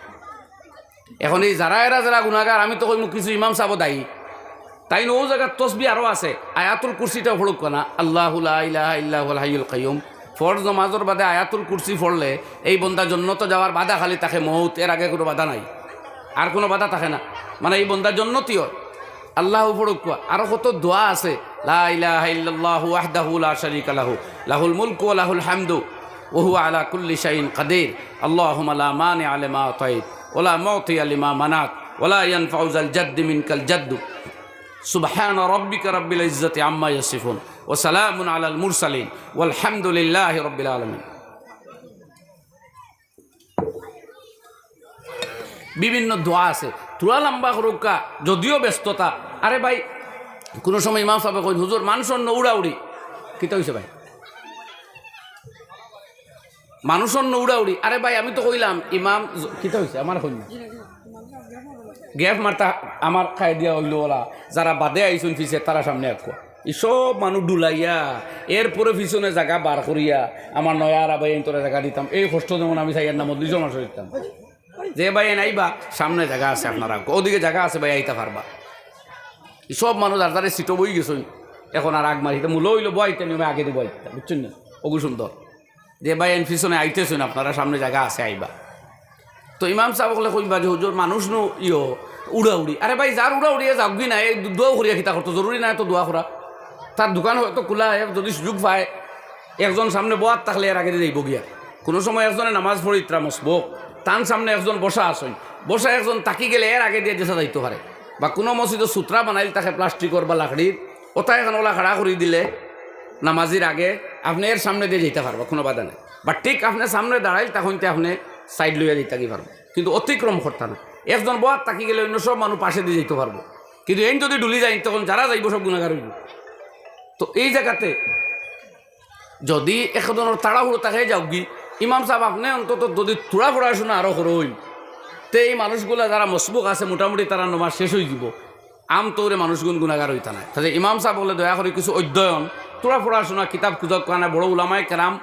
এখন এই যারা এরা যারা গুনাগার, আমি তো কইমু কিছু ইমাম সাবও দায়ী, তাইন অউ জাগাত তসবি আরো আছে, আয়াতুল কুরসিটাও পড়উক্কা না, আল্লাহু লা ইলাহা ইল্লা হুয়াল হাইয়ুল কাইয়ুম। ফরজ নমাজর বাদে আয়াতুল কুরসি পড়লে এই বন্দা জন্নতো যাওয়ার বাধা খালি থাকে মউত, এর আগে কুনু বাধা নাই, আর কুনু বাধা থাকে না, মানে এই বন্দা জন্নতি অয়। আল্লাহু পড়উক্কা, আরো কত দোয়া আছে, লা ইলাহা ইল্লাল্লাহু ওয়াহদাহু লা শারীকা লাহু, লাহুল মুলকু ওয়া লাহুল হামদু, ওয়া হুয়া আলা কুল্লি শাইইন কাদির, আল্লাহুম্মা লা মানিআ লিমা আতাইত, ওয়া লা মুতিয়া লিমা মানাত, ওয়া লা ইয়ানফাউ যাল জাদ্দি মিনকাল জাদ্দু। সুবহানা রাব্বিকা রাব্বিল ইজ্জাতি আম্মা ইয়াসিফুন, ওয়া সালামুন আলাল মুরসালিন, ওয়াল হামদুলিল্লাহি রাব্বিল আলামিন। বিভিন্ন দোয়া আছে, থুড়া লম্বা করউক্কা, যদিও ব্যস্ততা। আরে ভাই, কুনু সময় ইমাম সাবে কইন, "হুজুর, মানুষর ন উড়াউড়ি।" কিতা অইছে ভাই? মানুষর ন উড়াউড়ি। আরে ভাই, আমি তো কইলাম, ইমাম জ-, কিতা অইছে? আমার কইন না। গ্যাপ মারতা আমার খাই দিয়া অইলো ওলা। যারা বাদে আইছইন পিছে, তারা সামনে আউক্কা। ই সব মানুষ ডুলাইয়া, এরপরে পিছনে জাগা বার করিয়া, আমার নয়া আরা ভাইয়াইন্তরে জাগা দিতাম, এই কষ্ট যেমন আমি চাইয়ার না মজলিসর মাঝে দিতাম। যে ভাইয়াইন আইবা, সামনে জাগা আছে আপনারা, ওদিকে জাগা আছে ভাই, আইতা পারবা। ই সব মানুষ আর তারে সিটো বই গেছইন, এখন আর আগ মারিতে মূল অইল বইতে নিয়মে আগে দিব আইতা, বুঝছইন না? অগু সুন্দর। যে ভাইয়াইন পিছনে আইতেছইন, আপনারা সামনে জাগা আছে, আইবা। তো ইমাম সাব অকলে কইবা যে, "হুজুর, মানুষ নু ইয়ো উড়াউড়ি।" আরে ভাই, যার উড়াউড়ি, এ যাউকগি না, এই দোয়াও করিয়া কিতা করতো? জরুরি না এত দোয়া করা। তার দোকান হয়তো খোলা, এ যদি সুযোগ পায়, একজন সামনে বওয়াত থাকলে এর আগে যাইব গিয়া। কোনো সময় একজনে নামাজ পড়িত্রা মসবুক, তান সামনে একজন বসা আছইন, বসা একজন তাকি গেলে এর আগে দিয়া যেসা যাইতো পারে। বা কোনো মসজিদো সুতরা বানাইল থাকে প্লাস্টিকর বা লাকড়ির, ওটা এখন ওলা খাড়া করি দিলে নামাজির আগে আপনি এর সামনে দিয়া যাইতা পারবা, কোনো বাধা নাই। বা ঠিক আপনি সামনে দাঁড়াইল, তখন তে আপনি সাইড লইয়া যাইতা কি পারবা, কিন্তু অতিক্রম করতা না। একজন বওয়াত তাকি গেলে অন্য সব মানুষ পাশে দিয়া যাইতো পারবো, কিন্তু এইন যদি ডুলি যাইন, তখন যারা যাইব সব গুণাগার অইব। তো এই জাগাতে যদি একজনর তাড়াহুড়ো থাকে যাউকগি, ইমাম সাব আপনি অন্তত যদি থুড়া পড়াশোনা আরো করইন, তে এই মানুষগুলা যারা মসবুক আছে মোটামুটি তারা নমাজ শেষ অই যিব। আম তৌরে মানুষগুন গুণাগার অইতা নায়। তাতে ইমাম সাব অকলে দয়া করি কিছু অধ্যয়ন, থুড়া পড়াশোনা, কিতাব খুঁজা কারণে বড় উলামায়ে কেরাম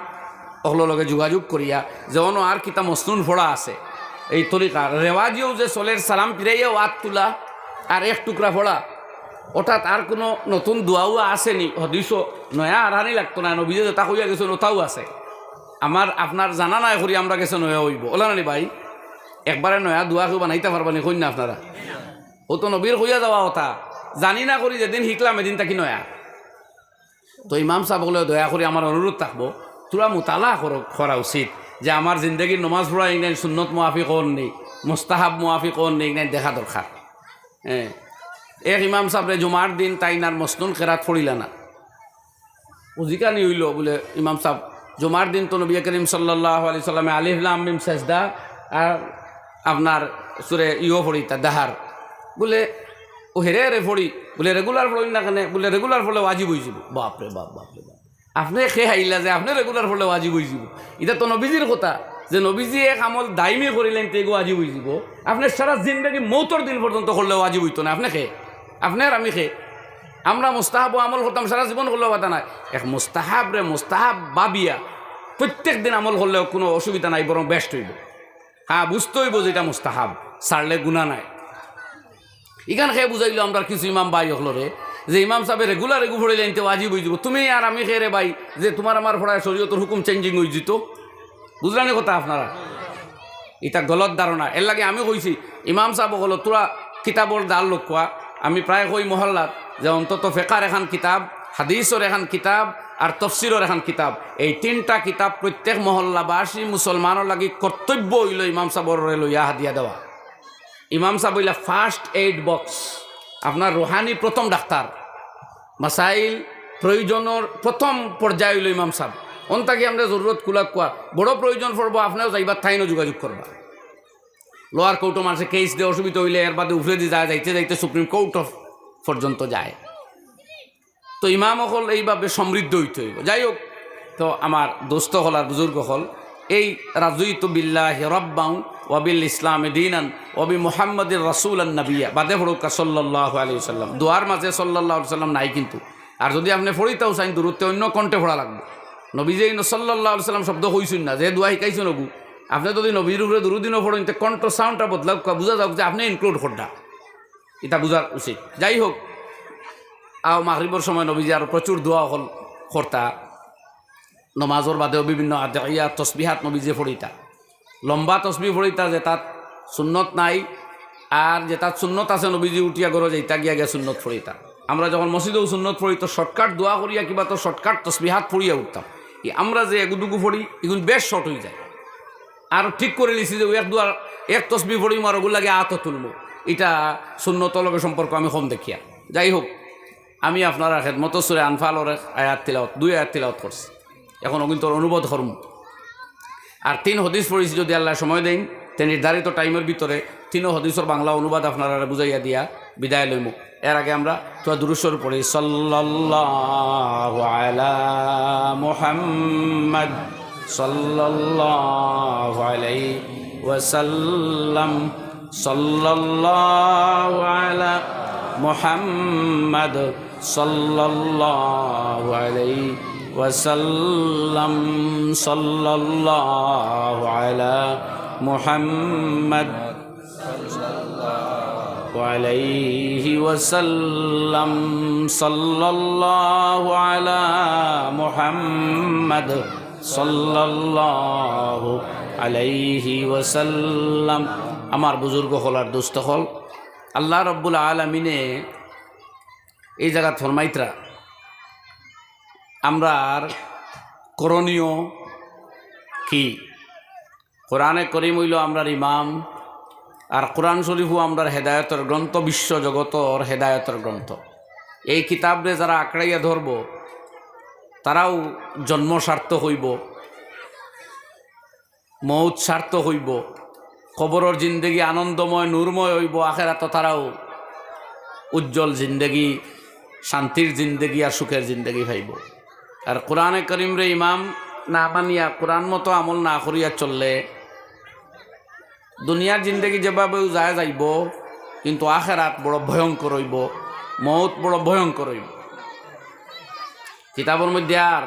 অকলর লগে যোগাযোগ করিয়া, যেমন আর কিতা মসনুন পড়া আছে, এই তরিকা রেওয়াজিও যে চলের সালাম ফিরাইয়াও আত তুলা আর এক টুকরা পড়া, অর্থাৎ আর কোনো নতুন দোয়াও আছেনি, হদিসও নয়া আরহানি লাগতো না, নবীজি যেটা কইয়া গেছেন ওটাও আছে। আমার আপনার জানা নাই করি আমরা গেছে নয়া অইব, ওলা নানি ভাই? একবারে নয়া দোয়া কেউ বানাইতা পারবা নি, কইন না আপনারা? ও তো নবীর কইয়া যাওয়া কথা, জানি না করি যেদিন শিখলাম এদিন তাকি নয়া। তো ইমাম সাব অকলে দয়া করি আমার অনুরোধ থাকবো, থুড়া মুতালা করা উচিত যে আমার জিন্দেগির নমাজ পড়া ইংরাইন সুন্নত মুআফিক অর নি, মুস্তাহাব মুআফিক অর নি, ইংরাইন দেখা দরকার। হ্যাঁ, এক ইমাম সাবরে জুমার দিন তাইন আর মসনুন কেরাত পড়িলা না। উজিকানি অইল বুলে ইমাম সাব, জুমার দিন তো নবী করিম সাল্লাল্লাহু আলাইহি সাল্লামে আলিফ লাম মিম সেজদা আর আপনার সুরে ইয়ো পড়িতা দাহার, বুলে ও হেরে হেরে পড়ি, বুলে রেগুলার পড়ইন না কেনে, বুলে রেগুলার পড়লে ওয়াজিব অই যিব। বাপরে বাপ, বাপরে বাপ। আপনে কে হাইলা যে আপনে রেগুলার পড়লে ওয়াজিব অই যিব? ইটা তো নবীজির কথা, যে নবীজি এক আমল দাইমি করিলেন তে এগু ওয়াজিব অই যিব। আপনে সারা জিন্দেগি মৌতর দিন পর্যন্ত করলে ওয়াজিব অইতো না। আপনে কে? আপনে আর আমি কে? আমরা মুস্তাহাব আমল করতাম সারা জীবন করলেও বাধা নাই। এক মুস্তাহাবরে মুস্তাহাব ভাবিয়া প্রত্যেক দিন আমল করলেও কোনো অসুবিধা নাই, বরং বেস্ট অইব। হ্যাঁ, বুঝতে অইব যে ইটা মুস্তাহাব, ছাড়লে গুনা নাই। ইখান কে বুঝাইলো আমরার কিছু ইমাম ভাই অকলরে যে ইমাম সাবে রেগুলার এগু পড়িলে ইনতে ওয়াজিব অই যিব। তুমি আর আমি কে রে ভাই যে তুমার আমার পড়ায় শরীয়তর হুকুম চেঞ্জিং অই যিত? বুঝলানি কথা আপনারা? ইটা গলত ধারণা। এর লাগি আমি কইছি, ইমাম সাব অকল থুড়া কিতাবর ধার লউক্কা। আমি প্রায় কই মহল্লাত যে অন্তত ফেকার এখান কিতাব, হাদিসর এখান কিতাব, আর তফসিরর এখান কিতাব। এই তিনটা কিতাব প্রত্যেক মহল্লাবাসী মুসলমানর লাগি কর্তব্য অইল ইমাম সাবরে লইয়া হাদিয়া দেওয়া। ইমাম সাব অইলা ফার্স্ট এইড বক্স, আপনার রুহানি প্রথম ডাক্তার। মাসাইল প্রয়োজনর প্রথম পর্যায় অইল ইমাম সাব। অন থাকি আমরা জরুরত কুলাক্কা, বড় প্রয়োজন পড়বো, আপনেও যাইবা, তাইনও যোগাযোগ করবা। লোয়ার কোর্টো মানষে কেস দে, অসুবিধা অইলে এর বাদে উপরেদি যায়, যাইতে যাইতে সুপ্রিম কোর্ট পর্যন্ত যায়। তো ইমাম অকল এইভাবে সমৃদ্ধ অইতে অইব। যাই হোক, তো আমার দোস্ত অকল আর বুজুর্গ অকল, এই রাদিতু বিল্লাহি রাব্বান ওয়া বিল ইসলামি দীনান ওয়া বি মুহাম্মাদির রাসূলান নাবিয়্যা, বাদে পড়উক্কা সাল্লাল্লাহু আলাইহি ওয়াসাল্লাম। দোয়ার মাঝে সাল্লাল্লাহু আলাইহি ওয়াসাল্লাম নাই কিন্তু। আর যদি আপনে পড়িতাও চাইন, দুরুদে অন্য কণ্ঠে পড়া লাগবো। নবীজি ইনো সাল্লাল্লাহু আলাইহি ওয়াসাল্লাম শব্দ কইছইন না, যে দোয়া শিখাইছইন অগু। আপনে যদি নবীর উপরে দুরুদ ইনো পড়ইন, তে কণ্ঠ সাউন্ডটা বদলাউক্কা, বুঝা যাউক যে আপনে ইনক্লুড কররা। ইটা বুঝার উচিত। যাই হোক, আও মাগরিবর সময় নবীজি আরো প্রচুর দোয়া অকল করতা। নমাজর বাদেও বিভিন্ন আদিয়া, তসবিহাত নবীজি পড়িতা। লম্বা তসবি পড়িতা যেটাত সুন্নত নাই, আর যেটাত সুন্নত আছে নবীজি উঠিয়া ঘরো যাইতা গিয়া গিয়া সুন্নত পড়িতা। আমরা যখন মসজিদেও সুন্নত পড়ি তো শর্টকাট দোয়া করিয়া কিবা তো শর্টকাট তসবিহাত পড়িয়া উঠতাম। ই আমরা যে এগুদুগু পড়ি, ইগুন বেশ শর্ট অই যায়। আর ঠিক করিলিছি যে এক দোয়ার এক তসবি পড়িমু আর অগুর লাগি আতও তুলমু। ইটা সুন্নতর লগে সম্পর্ক আমি কম দেখিয়ার। যাই হোক, আমি আপনারার খেদমতো সূরা আনফালর এক আয়াত তিলাওয়াত, দুই আয়াত তিলাওয়াত করছি। এখন অগুইন্তর অনুবাদ করমু। আর তিন হদিস পড়ছি, যদি আল্লায় সময় দেইন, তে নির্ধারিত টাইমর ভিতরে তিনও হদিসর বাংলা অনুবাদ আপনারারে বুঝাইয়া দিয়া বিদায় লইমু। এর আগে আমরা তো দুরুদ শরিফ পড়ি, সাল্লাল্লাহু আলা মুহাম্মাদ, সাল্লাল্লাহু আলাইহি ওয়াসাল্লাম, সাল্লাল্লাহু আলা محمد صلى الله عليه وسلم، صلى الله على محمد عليه وسلم، صلى الله على محمد صلى الله عليه وسلم। আমার বুজুর্গ অকল আর দোস্ত অকল, আল্লাহ রব্বুল আলামিনে এই জাগাত ফরমাইতরা, আমরার করণীয় কি? কোরআনে করিম অইলো আমরার ইমাম, আর কোরআন শরীফও আমরার হেদায়তর গ্রন্থ, বিশ্ব জগতর হেদায়তর গ্রন্থ। এই কিতাবরে যারা আঁকড়াইয়া ধরবো, তারাও জন্ম সার্থক অইবো, মউত সার্থক অইবো, কবরর জিন্দেগি আনন্দময়, নূরময় অইবো, আখেরাতো তারাও উজ্জ্বল জিন্দেগি, শান্তির জিন্দেগি আর সুখের জিন্দেগি পাইবো। আর কোরআনে করিমরে ইমাম না মানিয়া, কোরআন মতো আমল না করিয়া চললে, দুনিয়ার জিন্দেগি যেভাবেও যায় যাইবো, কিন্তু আখেরাত বড় ভয়ঙ্কর অইবো, মউত বড় ভয়ঙ্কর অইবো। কিতাবর মধ্যে আর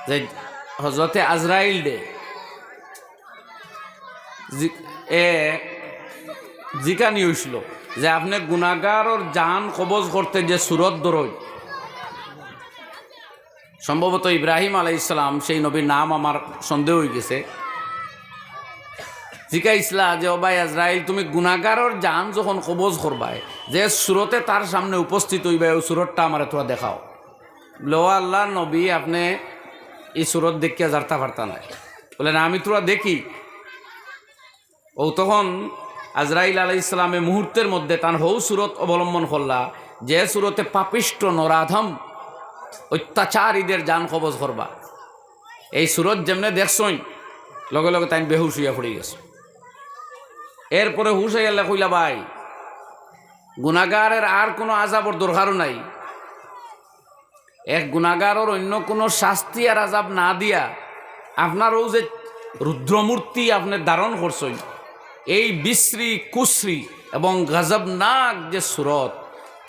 যে হজরতে আজরাইলরে জি-, এ জিকানি অইছিল যে, "আপনে গুনাগারর জান কবজ করতে যে সুরত ধরইন।" সম্ভবত ইব্রাহিম আলাইহিস সালাম, সেই নবীর নাম আমার সন্দেহ অইগেছে, জিকাইছলা যে, "ও ভাই আজরাইল, তুমি গুনাগারর জান যখন কবজ করবায়, যে সুরতে তার সামনে উপস্থিত অইবায়, অউ সুরতটা আমারে থুড়া দেখাও।" বলে, "ও আল্লাহর নবী, আপনে ই সুরত দেখিয়া জারতা পারতা নায়।" বলে, "না, আমি থুড়া দেখি।" অউ তখন আজরাইল আলাইহিস সালামে মুহূর্তের মধ্যে তান হউ সুরত অবলম্বন করলা, যে সুরতে পাপিষ্ঠ নরাধম অত্যাচারীদের জান কবজ করবা। এই সুরত যেমনে দেখছইন, লগে লগে তাইন বেহুশ অইয়া পড়ি গেছে। এরপরে হুশ আইয়া কইলা, "ভাই, গুনাগারের আর কোনো আজাবর দরকারও নাই।" এক গুনাগারর অন্য কোনো শাস্তি আর আজাব না দিয়া, আপনার অউ যে রুদ্রমূর্তি আপনে ধারণ করছইন, এই বিশ্রী, কুশ্রী এবং গজবনাক যে সুরত,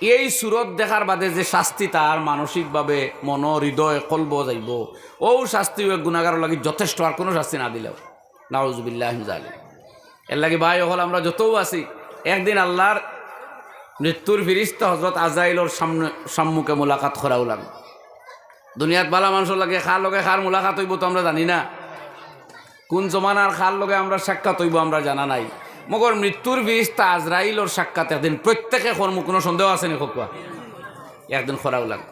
এই সুরত দেখার বাদে যে শাস্তি তার মানসিকভাবে মন, হৃদয়, কলবো যাইবো, অউ শাস্তি অউ এক গুনাগারর লাগি যথেষ্ট, আর কোনো শাস্তি না দিলেও। নাউজুবিল্লাহি মিন জালিক। এর লাগি ভাই অকল, আমরা যতও আছি, একদিন আল্লাহর মৃত্যুর ফিরিস্তা হজরত আজরাইলর সামনে, সম্মুখে মোলাকাত করাও লাগবো। দুনিয়াত বালা মানষর লগে কার লগে কার মোলাকাত অইবো তো আমরা জানি না, কোন জমানার কার লগে আমরার সাক্ষাৎ অইবো আমরা জানা নাই। মগর মৃত্যুর ফিরিস্তা আজরাইলর সাক্ষাৎ একদিন প্রত্যেকে করমু, কোনো সন্দেহ আছে নি? কউক্কা, একদিন করাও লাগবো।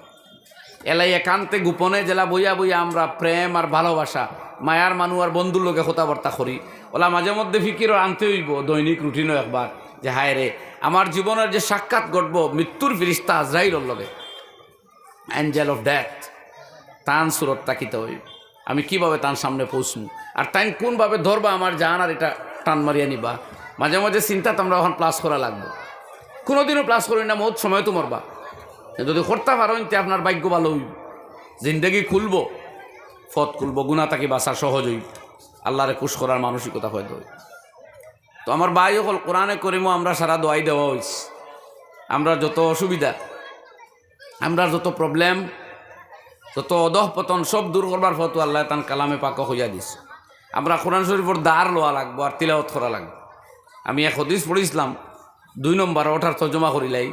এলাই একান্তে গোপনে যেলা বইয়া বইয়া আমরা প্রেম আর ভালোবাসা, মায়ার মানু আর বন্ধুর লগে কথাবার্তা করি, অলা মাঝে মধ্যে ফিকিরো আনতে অইবো দৈনিক রুটিনো একবার, যে হায় রে, আমার জীবনের যে সাক্ষাৎ ঘটবো মৃত্যুর ফিরিস্তা আজরাইলর লগে, angel of death, তান সুরত তাকিতে অইবো। আমি কিভাবে তান সামনে পৌঁছমু, আর তাইন কোনভাবে ধরবা আমার জান আর ইটা টান মারিয়া নিবা। মাঝে মাঝে চিন্তাত আমরা অখন plus করা লাগবো, কোনোদিনও plus করইন না, মউত সময়তো মরবা। যদি করতা পারইন তে আপনার ভাগ্য ভালো অইবো, জিন্দেগি খুলবো, পথ খুলবো, গুনা থাকি বাঁচা সহজ অইবো, আল্লাহরে খুশ করার মানসিকতা পয়দা অইবো। তো আমার ভাই অকল, কোরআনে করিমো আমরা সারা দোয়াই দেওয়া অইছে, আমরা যত অসুবিধা, আমরা যত problem, যত অধঃপতন সব দূর করবার পথ আল্লায় তান কালামে পাকো কইয়া দিছে। আমরা কোরআন শরীফর ধার লওয়া লাগবো আর তিলাওয়াত করা লাগবো। আমি এক হাদিস পড়ছিলাম, দুই নম্বর, ওটার তর্জমা করিলাই।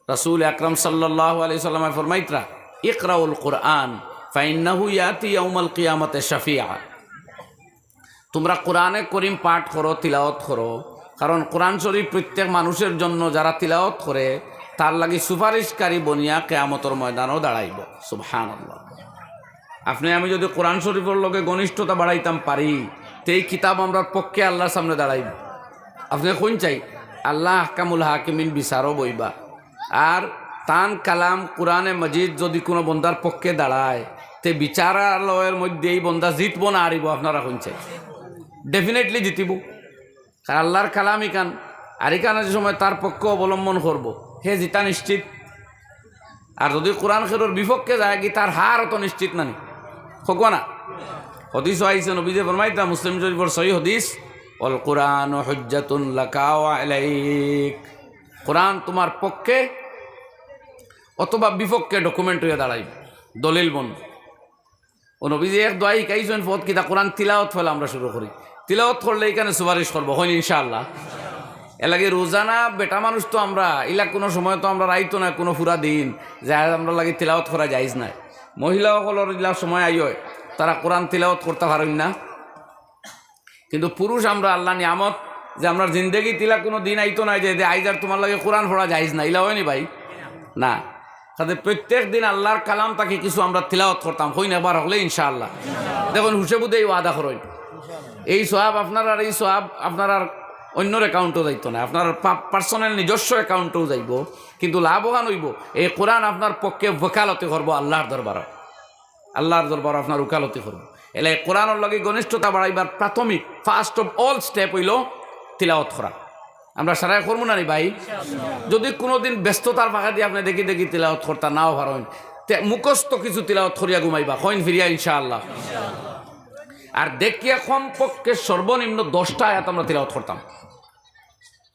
রাসূল আকরাম সাল্লাল্লাহু আলাইহি ওয়াসাল্লামে ফরমাইতরা, "ইকরাউল কুরআন ফাইন্নাহু ইয়াতি ইয়াউমাল কিয়ামাতে শাফিআ।" তোমরা কোরআনে করিম পাঠ করো, তিলাওয়াত করো, কারণ কোরআন শরীফ প্রত্যেক মানুষের জন্য যারা তিলাওয়াত করে, তার লাগি সুপারিশকারী বনিয়া কিয়ামতর ময়দানো দাঁড়াইবো। সুবহানাল্লাহ। আপনে আমি যদি কোরআন শরীফর লগে ঘনিষ্ঠতা বাড়াইতাম পারি, তে এই কিতাব আমরার পক্ষে আল্লাহর সামনে দাঁড়াইবো। আপনে কইন চাই, আল্লাহ আহকামুল হাকিমিন বিচারো বইবা। আর তান কালাম কোরআনে মজিদ যদি কোনো বন্দার পক্ষে দাঁড়ায়, তে বিচারালয়ের মধ্যে এই বন্দা জিতবো না হারিবো, আপনারা কইন চাই? Definitely জিতিবো। কারণ আল্লাহর কালাম ইখান, আর ইখান যে সময় তার পক্ষ অবলম্বন করবো, হে জিতা নিশ্চিত। আর যদি কোরআন খেরোর বিপক্ষে যায় গি, তার হার অত নিশ্চিত নানি। কউক্কা না? হাদিসো আইছে, নবীজি ফরমাইতা, মুসলিম শরীফর সহি হাদিস, "ওয়াল কুরআনু হুজ্জাতুন লাকা ওয়া আলাইক।" কোরআন তোমার পক্ষে অথবা বিপক্ষে ডকুমেন্ট অইয়া দাঁড়াইবো, দলিল বন্ধ। ও নবীজি এক দোয়া হিকাইছইন, ফত কিতা কোরআন তিলাওত ফয়লা আমরা শুরু করি। তিলাওত করলে ইখানে সুপারিশ করবো, কইন ইনশাআল্লাহ। এর লাগি রোজানা বেটা মানুষ তো আমরা, ইলা কুনু সময় তো আমরা রাইতো না, কুনু পুরা দিন যে আজ আমরা লাগি তিলাওত করা জায়েজ নায়। মহিলা অকলর ইলা সময় আইয়, তারা কোরআন তিলাওত করতা পারইন না। কিন্তু পুরুষ আমরা আল্লার নিয়ামত, যে আমরার জিন্দেগিত ইলা কুনু দিন আইতো নায় যে, যে আইজ আর তোমার লাগি কোরআন পড়া জায়েজ না, ইলা অয়নি ভাই? না। তাতে প্রত্যেক দিন আল্লার কালাম থাকি কিছু আমরা তিলাওত করতাম, কইন একবার হকলে ইনশাআল্লাহ। দেখইন হুশে বুদ্ধে ই ওয়াদা করইন। এই সওয়াব আপনারার, এই সওয়াব আপনারার অইন্যর অ্যাকাউন্টো যাইতো না, আপনারার পা-, পার্সোনাল নিজস্ব অ্যাকাউন্টো যাইবো, কিন্তু লাভ অখান অইবো, এই কোরআন আপনার পক্ষে ওকালতি করবো আল্লার দরবারো। আল্লার দরবারো আপনার ওকালতি করবো। এলে কোরআনর লগে ঘনিষ্ঠতা বাড়াইবার প্রাথমিক, first of all step অইলো তিলাওত করা। আমরা সারায় করমু না নি ভাই? যদি কুনুদিন ব্যস্ততার ফাঁকেদি আপনে দেখি দেখি তিলাওত করতা নাও পারইন, তে মুখস্থ কিছু তিলাওত করিয়া ঘুমাইবা, কইন ফিরিয়া ইনশাআল্লাহ। আর দেখিয়া কমপক্ষে সর্বনিম্ন দশটা আয়াত আমরা তিলাওত করতাম।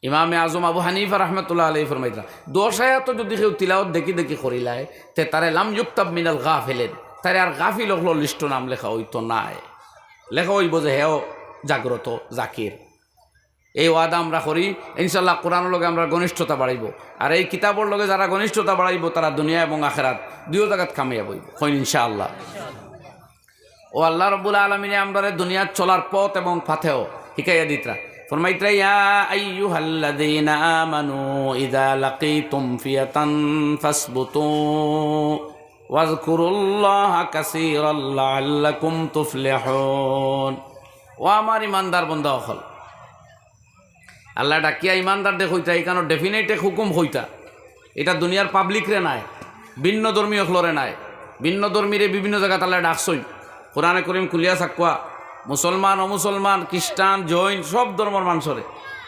ইমামে আজম আবু হানিফা রহমতুল্লাহ আলাইহি ফরমাইতরা, দশ আয়াতও যদি কেউ তিলাওত দেখি দেখি করিলায়, তে তারে লাম ইউক্তাব মিনাল গাফিলিন, তারে আর গাফিল অকলর লিস্টো নাম লেখা অইতো নায়। লেখা অইবো যে হেও জাগ্রত জাকির। এই ওয়াদা আমরা করি, ইনশাআল্লাহ কোরআনর লগে আমরার ঘনিষ্ঠতা বাড়াইবো। আর এই কিতাবর লগে যারা ঘনিষ্ঠতা বাড়াইবো, তারা দুনিয়া এবং আখেরাত দুইও জাগাত কামিয়াব অইবো, কইন ইনশাআল্লাহ। ও আল্লাহ রব্বুল আলামিনে আমরারে দুনিয়াত চলার পথ এবং ফাতেহ হিকাইয়া দিতরা। ফরমাইতরা, "ইয়া আইয়ুহাল্লাযীনা আমানু ইযা লাকীতুম ফিয়াতান ফাসবুতু ওয়াযকুরুল্লাহা কাসীরান লাআল্লাকুম তুফলিহুন।" ও আমার ইমানদার বন্দা অকল, আল্লায় ডাকিয়া ইমানদাররে কইতা, ইখানো ডেফিনেট এক হুকুম কইতা। ইটা দুনিয়ার পাবলিকরে নায়, ভিন্ন ধর্মী অকলরে নায়। ভিন্ন ধর্মীরে বিভিন্ন জাগাত আল্লায় ডাকছইন। কোরআনে করিম খুলিয়া চাউক্কা, মুসলমান, অমুসলমান, খ্রিস্টান, জৈন, সব ধর্মর মানষরে,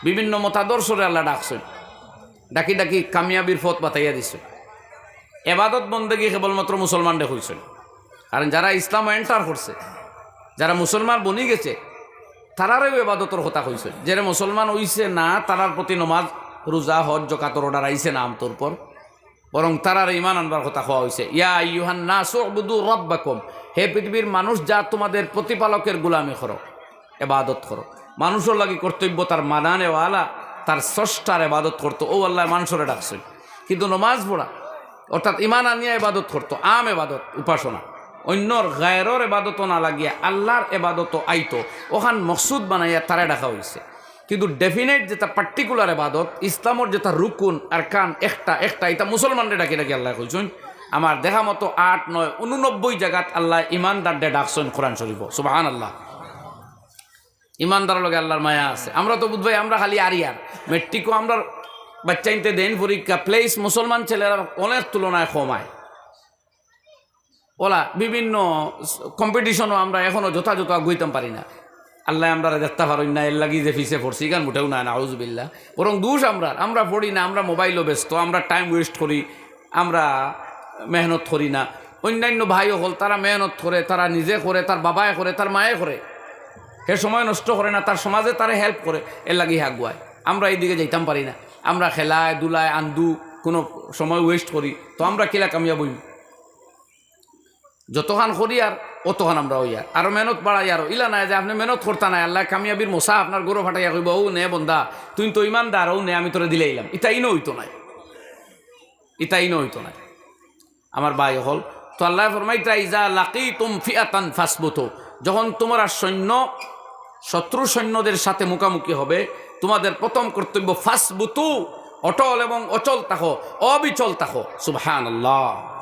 বিভিন্ন মতাদর্শরে আল্লায় ডাকছইন। ডাকি ডাকি কামিয়াবির পথ বাতাইয়া দিছইন। এবাদত বন্দেগি কেবলমাত্র মুসলমানরে কইছইন। কারণ যারা ইসলামো এন্টার করছে, যারা মুসলমান বনি গেছে, তারারেও এবাদতর কথা কইছইন। যেরা মুসলমান অইছে না, তারার প্রতি নমাজ, রোজা, হজ, জকাতর অর্ডার আইছে না আমতর উপর, বরং তারারে ইমান আনবার কথা কওয়া অইছে। ইয়া আইয়ুহান নাসু উবুদু রাব্বাকুম, হে পৃথিবীর মানুষ, যা তোমাদের প্রতিপালকের গোলামি করো, এবাদত করো। মানুষর লাগি কর্তব্য তার মানানেওয়ালা, তার স্রষ্টার এবাদত করতো। ও আল্লায় মানষরে ডাকছইন। কিন্তু নমাজ পড়া, অর্থাৎ ইমান আনিয়া এবাদত করতো, আম এবাদত, উপাসনা, অইন্যর গায়রর এবাদতো না লাগিয়া আল্লার এবাদতো আইতো, অখান মকসুদ বানাইয়া তারে ডাকা অইছে। কিন্তু ডেফিনেট যেটা পার্টিকুলার এবাদত, ইসলামর যেটা রুকুন আরকান একটা একটা, ইটা মুসলমানরে ডাকি ডাকি আল্লায় কইছইন। আমার দেখা মতো আট, নয়, ঊননব্বই জাগাত আল্লায় ইমানদাররে ডাকছইন কোরআন শরিফো। সুবহানাল্লাহ। ইমানদারর লগে আল্লার মায়া আছে। আমরা তো বুঝবায়, আমরা খালি আরিয়ার। মেট্রিকো আমরার বাইচ্চাইন্তে দেইন পরীক্ষা, প্লেস মুসলমান ছেলেরার অনেক তুলনায় কম আয়। অলা বিভিন্ন কম্পিটিশনো আমরা এখনো যথাযথ আগুইতাম পারি না। আল্লায় আমরারে দেখতা পারইন না, এরলাগি যে পিছে পড়ছি, ইখান মুটেও নায়, নাউজুবিল্লাহ। বরং দুষ আমরার, আমরা পড়ি না, আমরা মোবাইলো ব্যস্ত, আমরা টাইম ওয়েস্ট করি, আমরা মেহনত করি না। অইন্যান্য ভাই অকল, তারা মেহনত করে, তারা নিজে করে, তার বাবায় করে, তার মায়ে করে, হে সময় নষ্ট করে না, তার সমাজে তারে হেল্প করে, এরলাগি হে আগুয়ায়। আমরা ইদিকে যাইতাম পারি না, আমরা খেলায় ধুলায় আন্দু কুনু সময় ওয়েস্ট করি, তো আমরা কিলা কামিয়াব অইমু? যতখান করিয়ার অতখান আমরা অইয়ার, আরো মেহনত বাড়াইয়ার। ইলা নায় যে আপনে মেহনত করতা নায়, আল্লায় কামিয়াবির মশা আপনার ঘরো ফাটাইয়া কইবা, "অউ নে বন্দা, তুই তো ইমানদার, অউ নে আমি তোরে দিলাইলাম।" ইতা ইনো অইতো নায়, ইতা ইনো অইতো নায়। আমার ভাই অকল, তো আল্লায় ফরমাইতরা, "ইযা লাকীতুম ফিআতান ফাসবুতু", যখন তুমরা সৈন্য, শত্রু সৈন্যদের সাথে মুখামুখি হবে, তোমাদের প্রথম কর্তব্য ফাসবুতু, অটল এবং অচল থাকো, অবিচল থাকো। সুবহানাল্লাহ।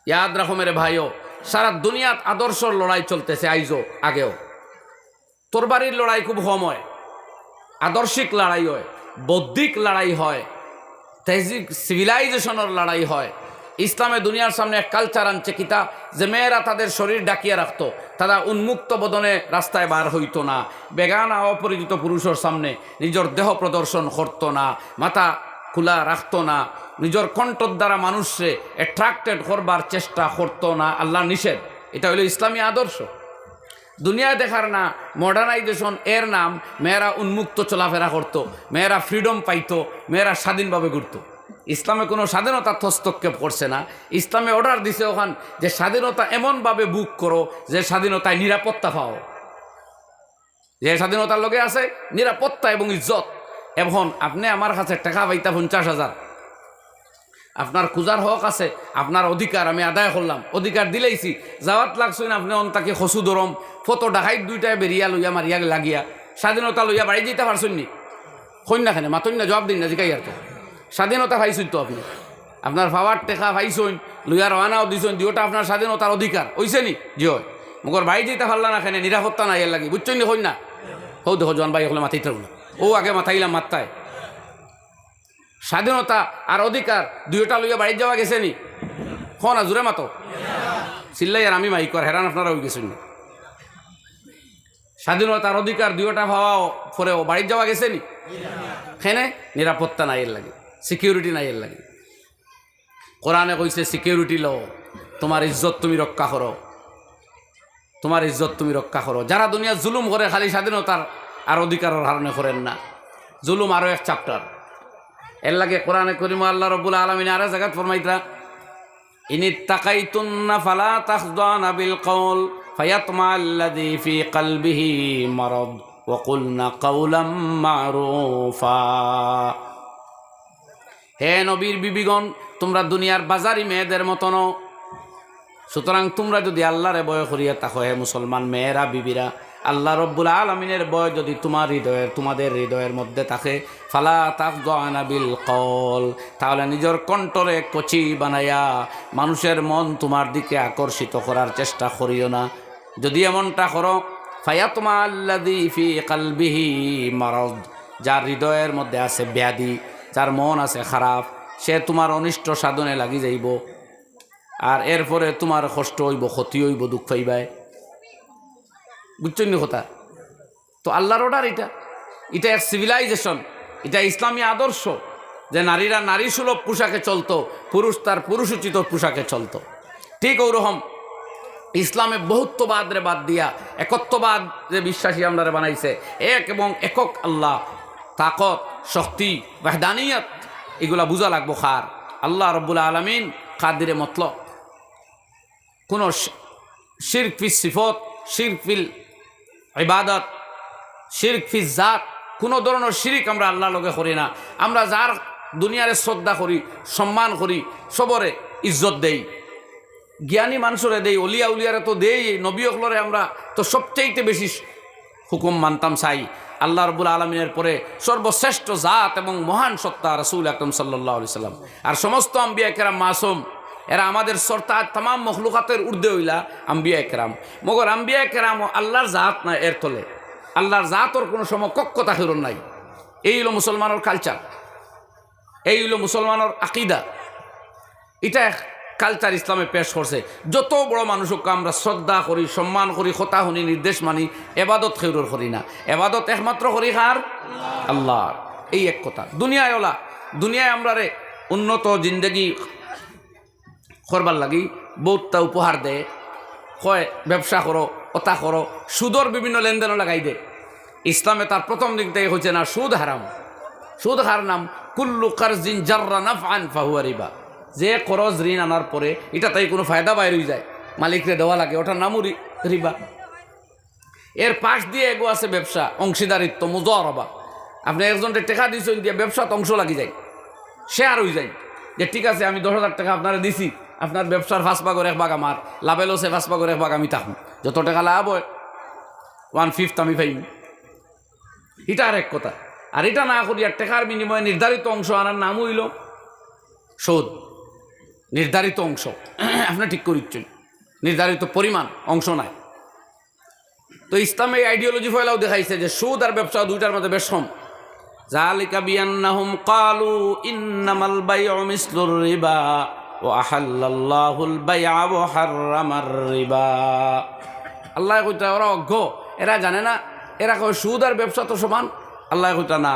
ইয়াদ রাখো মেরে ভাইও, সারা দুনিয়াত আদর্শর লড়াই চলতেছে, আইজও, আগেও। তরবারির লড়াই খুব কম অয়, আদর্শিক লড়াই অয়, বৌদ্ধিক লড়াই অয়, তেহজিব, সিভিলাইজেশনর লড়াই অয়। ইসলামে দুনিয়ার সামনে এক কালচার আনছে কিতা, যে মেয়েরা তাদের শরীর ঢাকিয়া রাখতো, তারা উন্মুক্ত বদনে রাস্তায় বার হইতো না, বেগানা অপরিচিত পুরুষর সামনে নিজর দেহ প্রদর্শন করতো না, মাথা খোলা রাখতো না, নিজর কণ্ঠর দ্বারা মানুষরে অ্যাট্রাক্টেড করবার চেষ্টা করতো না। আল্লাহর নিষেধ। এটা হইল ইসলামী আদর্শ। দুনিয়া দেখার না, মডার্নাইজেশন, এর নাম মেয়েরা উন্মুক্ত চলাফেরা করতো, মেয়েরা ফ্রিডম পাইতো, মেয়েরা স্বাধীনভাবে ঘুরতো। ইসলামে কোনো স্বাধীনতা হস্তক্ষেপ করছে না। ইসলামে অর্ডার দিছে ওখান যে স্বাধীনতা এমনভাবে বুক করো যে স্বাধীনতায় নিরাপত্তা পাও, যে স্বাধীনতার লগে আছে নিরাপত্তা এবং ইজ্জত। এখন আপনি আমার কাছে টেকা পাইতা পঞ্চাশ হাজার, আপনার খুজার হক আছে, আপনার অধিকার আমি আদায় করলাম, অধিকার দিলাইছি, যাওয়াত লাগছইন আপনি অন তাকি খসু দরম, ফতো ডাকাইত দুইটায় বেরিয়া লইয়া মারিয়া লাগিয়া, স্বাধীনতা লইয়া বাড়ি যাইতা পারছইন নি? কইন না কেনে, মাতইন না, জবাব দিন না, জিকাই আর তো। স্বাধীনতা পাইছইন তো আপনি, আপনার পাওয়ার টেকা পাইছইন, লইয়া রওয়ানাও দিছইন, দুইটা আপনার স্বাধীনতার অধিকার, অইছে নি? জি অয়। মগর বাড়ি যাইতা পারলা না কেনে? নিরাপত্তা নাই এর লাগি, বুঝছইন নি? কইন না। হউ দেখো জোয়ান ভাই অকলে মাতিতা না, ও আগে মাতাইলাম মাত্তায়। স্বাধীনতা আর অধিকার দুইটা লইয়া বাড়ি যাওয়া গেছে নি? কও না, জোরে মাতো। চিল্লাই আর আমি মাইক কর, হেরান আপনারা অই গেছইন নি? স্বাধীনতার অধিকার দুইটা পাওয়া পরেও বাড়ি যাওয়া গেছে নি? কেনে? নিরাপত্তা নাই এর লাগি, সিকিউরিটি নাই এর লাগি। কোরআনে কইছে সিকিউরিটি লও, তোমার ইজ্জত তুমি রক্ষা করো, তোমার ইজ্জত তুমি রক্ষা করো। যারা দুনিয়াত জুলুম করে খালি স্বাধীনতার আর অধিকারর কারণে করের না, জুলুম আরো এক চ্যাপ্টার। এর লাগি কোরআনে করিমো আল্লাহ রাব্বুল আলামিন আরো জাগাত ফরমাইতরা, ইনিত্তাকাইতুন্না ফালা তাখদানা বিল কওল ফায়াতমাআল্লাযী ফী কলবিহি মারাদ ওয়া কুলনা কাওলাম মারুফা। হে নবীর বিবিগণ, তোমরা দুনিয়ার বাজারি মেয়েদের মতো নও। সুতরাং তোমরা যদি আল্লাহরে ভয় করিয়া থাকো, হে মুসলমান মেয়েরা, বিবিরা, আল্লাহ রব্বুল আলামিনের ভয় যদি তোমার হৃদয়ের, তোমাদের হৃদয়ের মধ্যে থাকে, ফালা তাখদানা বিল কওল, তাহলে নিজের কণ্ঠরে কচি বানাইয়া মানুষের মন তোমার দিকে আকর্ষিত করার চেষ্টা করিও না। যদি এমনটা করো, ফায়াতমাআল্লাযী ফী কলবিহি মারাদ, যার হৃদয়ের মধ্যে আছে ব্যাধি, যার মন আছে খারাপ, সে তোমার অনিষ্ট সাধনে লাগি যাইবো। আর এরপরে তোমার কষ্ট অইবো, ক্ষতি অইবো, দুঃখ পাইবায়। বুঝছইন নি কথা? তো আল্লাহর অর্ডার ইটা, ইটা এক সিভিলাইজেশন, ইটা ইসলামী আদর্শ, যে নারীরা নারী সুলভ পোশাকে চলতো, পুরুষ তার পুরুষোচিত পোশাকে চলতো। ঠিক ওরকম ইসলামে বহুত্ববাদরে বাদ দিয়া একত্ববাদ যে বিশ্বাসী আমরারে বানাইছে, এক এবং একক আল্লাহ, তাকত, শক্তি, ওয়াহদানিয়ত, এগুলা বুঝা লাগবো কার? আল্লাহ রব্বুল আলামিন কাদিরে মতলব। কোনো শি-, শিরক ফি সিফত, শিরক ফিল ইবাদত, শিরক ফি জাত, কোনো ধরনের শিরিক আমরা আল্লাহর লগে করি না। আমরা যার দুনিয়ারে শ্রদ্ধা করি, সম্মান করি, সবরে ইজ্জত দেই, জ্ঞানী মানুষরে দেই, অলিয়া উলিয়ারে তো দেই, নবী অকলরে আমরা তো সবচাইতে বেশি হুকুম মানতাম চাই। আল্লাহ রব্বুল আলামিনের পরে সর্বশ্রেষ্ঠ জাত এবং মহান সত্তা রাসূল আকরাম সাল্লাল্লাহু আলাইহি সাল্লাম। আর সমস্ত আম্বিয়া কেরাম মাসুম, এরা আমাদের সরতাজ, তামাম মখলুকাতের ঊর্ধ্বে অইলা আম্বিয়া কেরাম। মগর আম্বিয়া কেরাম ও আল্লাহর জাত না, এর তলে আল্লাহর জাতর কোনো সমকক্ষ তাহিরর নাই। এই হইল মুসলমানর কালচার, এই হইল মুসলমানর আকিদা। ইটা এক কালচার ইসলামে পেশ করছে। যত বড় মানুষ হোক, আমরা শ্রদ্ধা করি, সম্মান করি, কথা শুনি, নির্দেশ মানি, এবাদত কেউরর করি না। এবাদত একমাত্র করি কার? আল্লাহর। এই এক কথা। দুনিয়ায় ওলা, দুনিয়ায় আমরারে উন্নত জিন্দেগি করবার লাগি বহুতটা উপহার দেয়, কয় ব্যবসা করো, ওটা করো, সুদর বিভিন্ন লেনদেনও লাগাই দেয়। ইসলামে তার প্রথম দিক থেকে কইছে না, সুদ হারাম। সুদ কার নাম? কুল্লু কারজিন জাররা নাফআন ফাহুয়া রিবা। যে করজ, ঋণ আনার পরে ইটা তাই কোনো ফায়দা বাইর অই যায়, মালিকরে দেওয়া লাগে, ওটার নামও রি-, রিবা। এর পাশ দিয়া এগু আছে ব্যবসা, অংশীদারিত্ব, মুজারাবা। আপনে একজনরে টেকা দিছইন দিয়া ব্যবসাত অংশ লাগি যায়, শেয়ার অই যায়, যে ঠিক আছে, আমি দশ হাজার টেকা আপনারে দিছি, আপনার ব্যবসার পাঁচ ভাগর এক ভাগ আমার, লাভে লসে পাঁচ ভাগর এক ভাগ আমি থাকমু, যত টেকা লাভ অয়, ওয়ান ফিফথ আমি পাইমু। ইটা আর এক কথা। আর ইটা না করিয়া টেকার বিনিময়ে নির্ধারিত অংশ আনার নাম অইল সুদ। নির্ধারিত অংশ আপনে ঠিক করিচ্ছইন, নির্ধারিত পরিমাণ অংশ নাই। তো ইসলামে এই আইডিওলজি ফয়লাও দেখাইছে যে সুদ আর ব্যবসা দুইটার মধ্যে বেশ কম। যালিকা বিআন্নাহুম ক্বালু ইন্নামাল বাইউ মিসলুর রিবা ওয়া আহাল্লাল্লাহুল বাইআ ওয়া হাররামার রিবা। আল্লায় কইতা, ওরা অজ্ঞ, এরা জানে না, এরা কয় সুদ আর ব্যবসা তো সমান। আল্লায় কইতা না,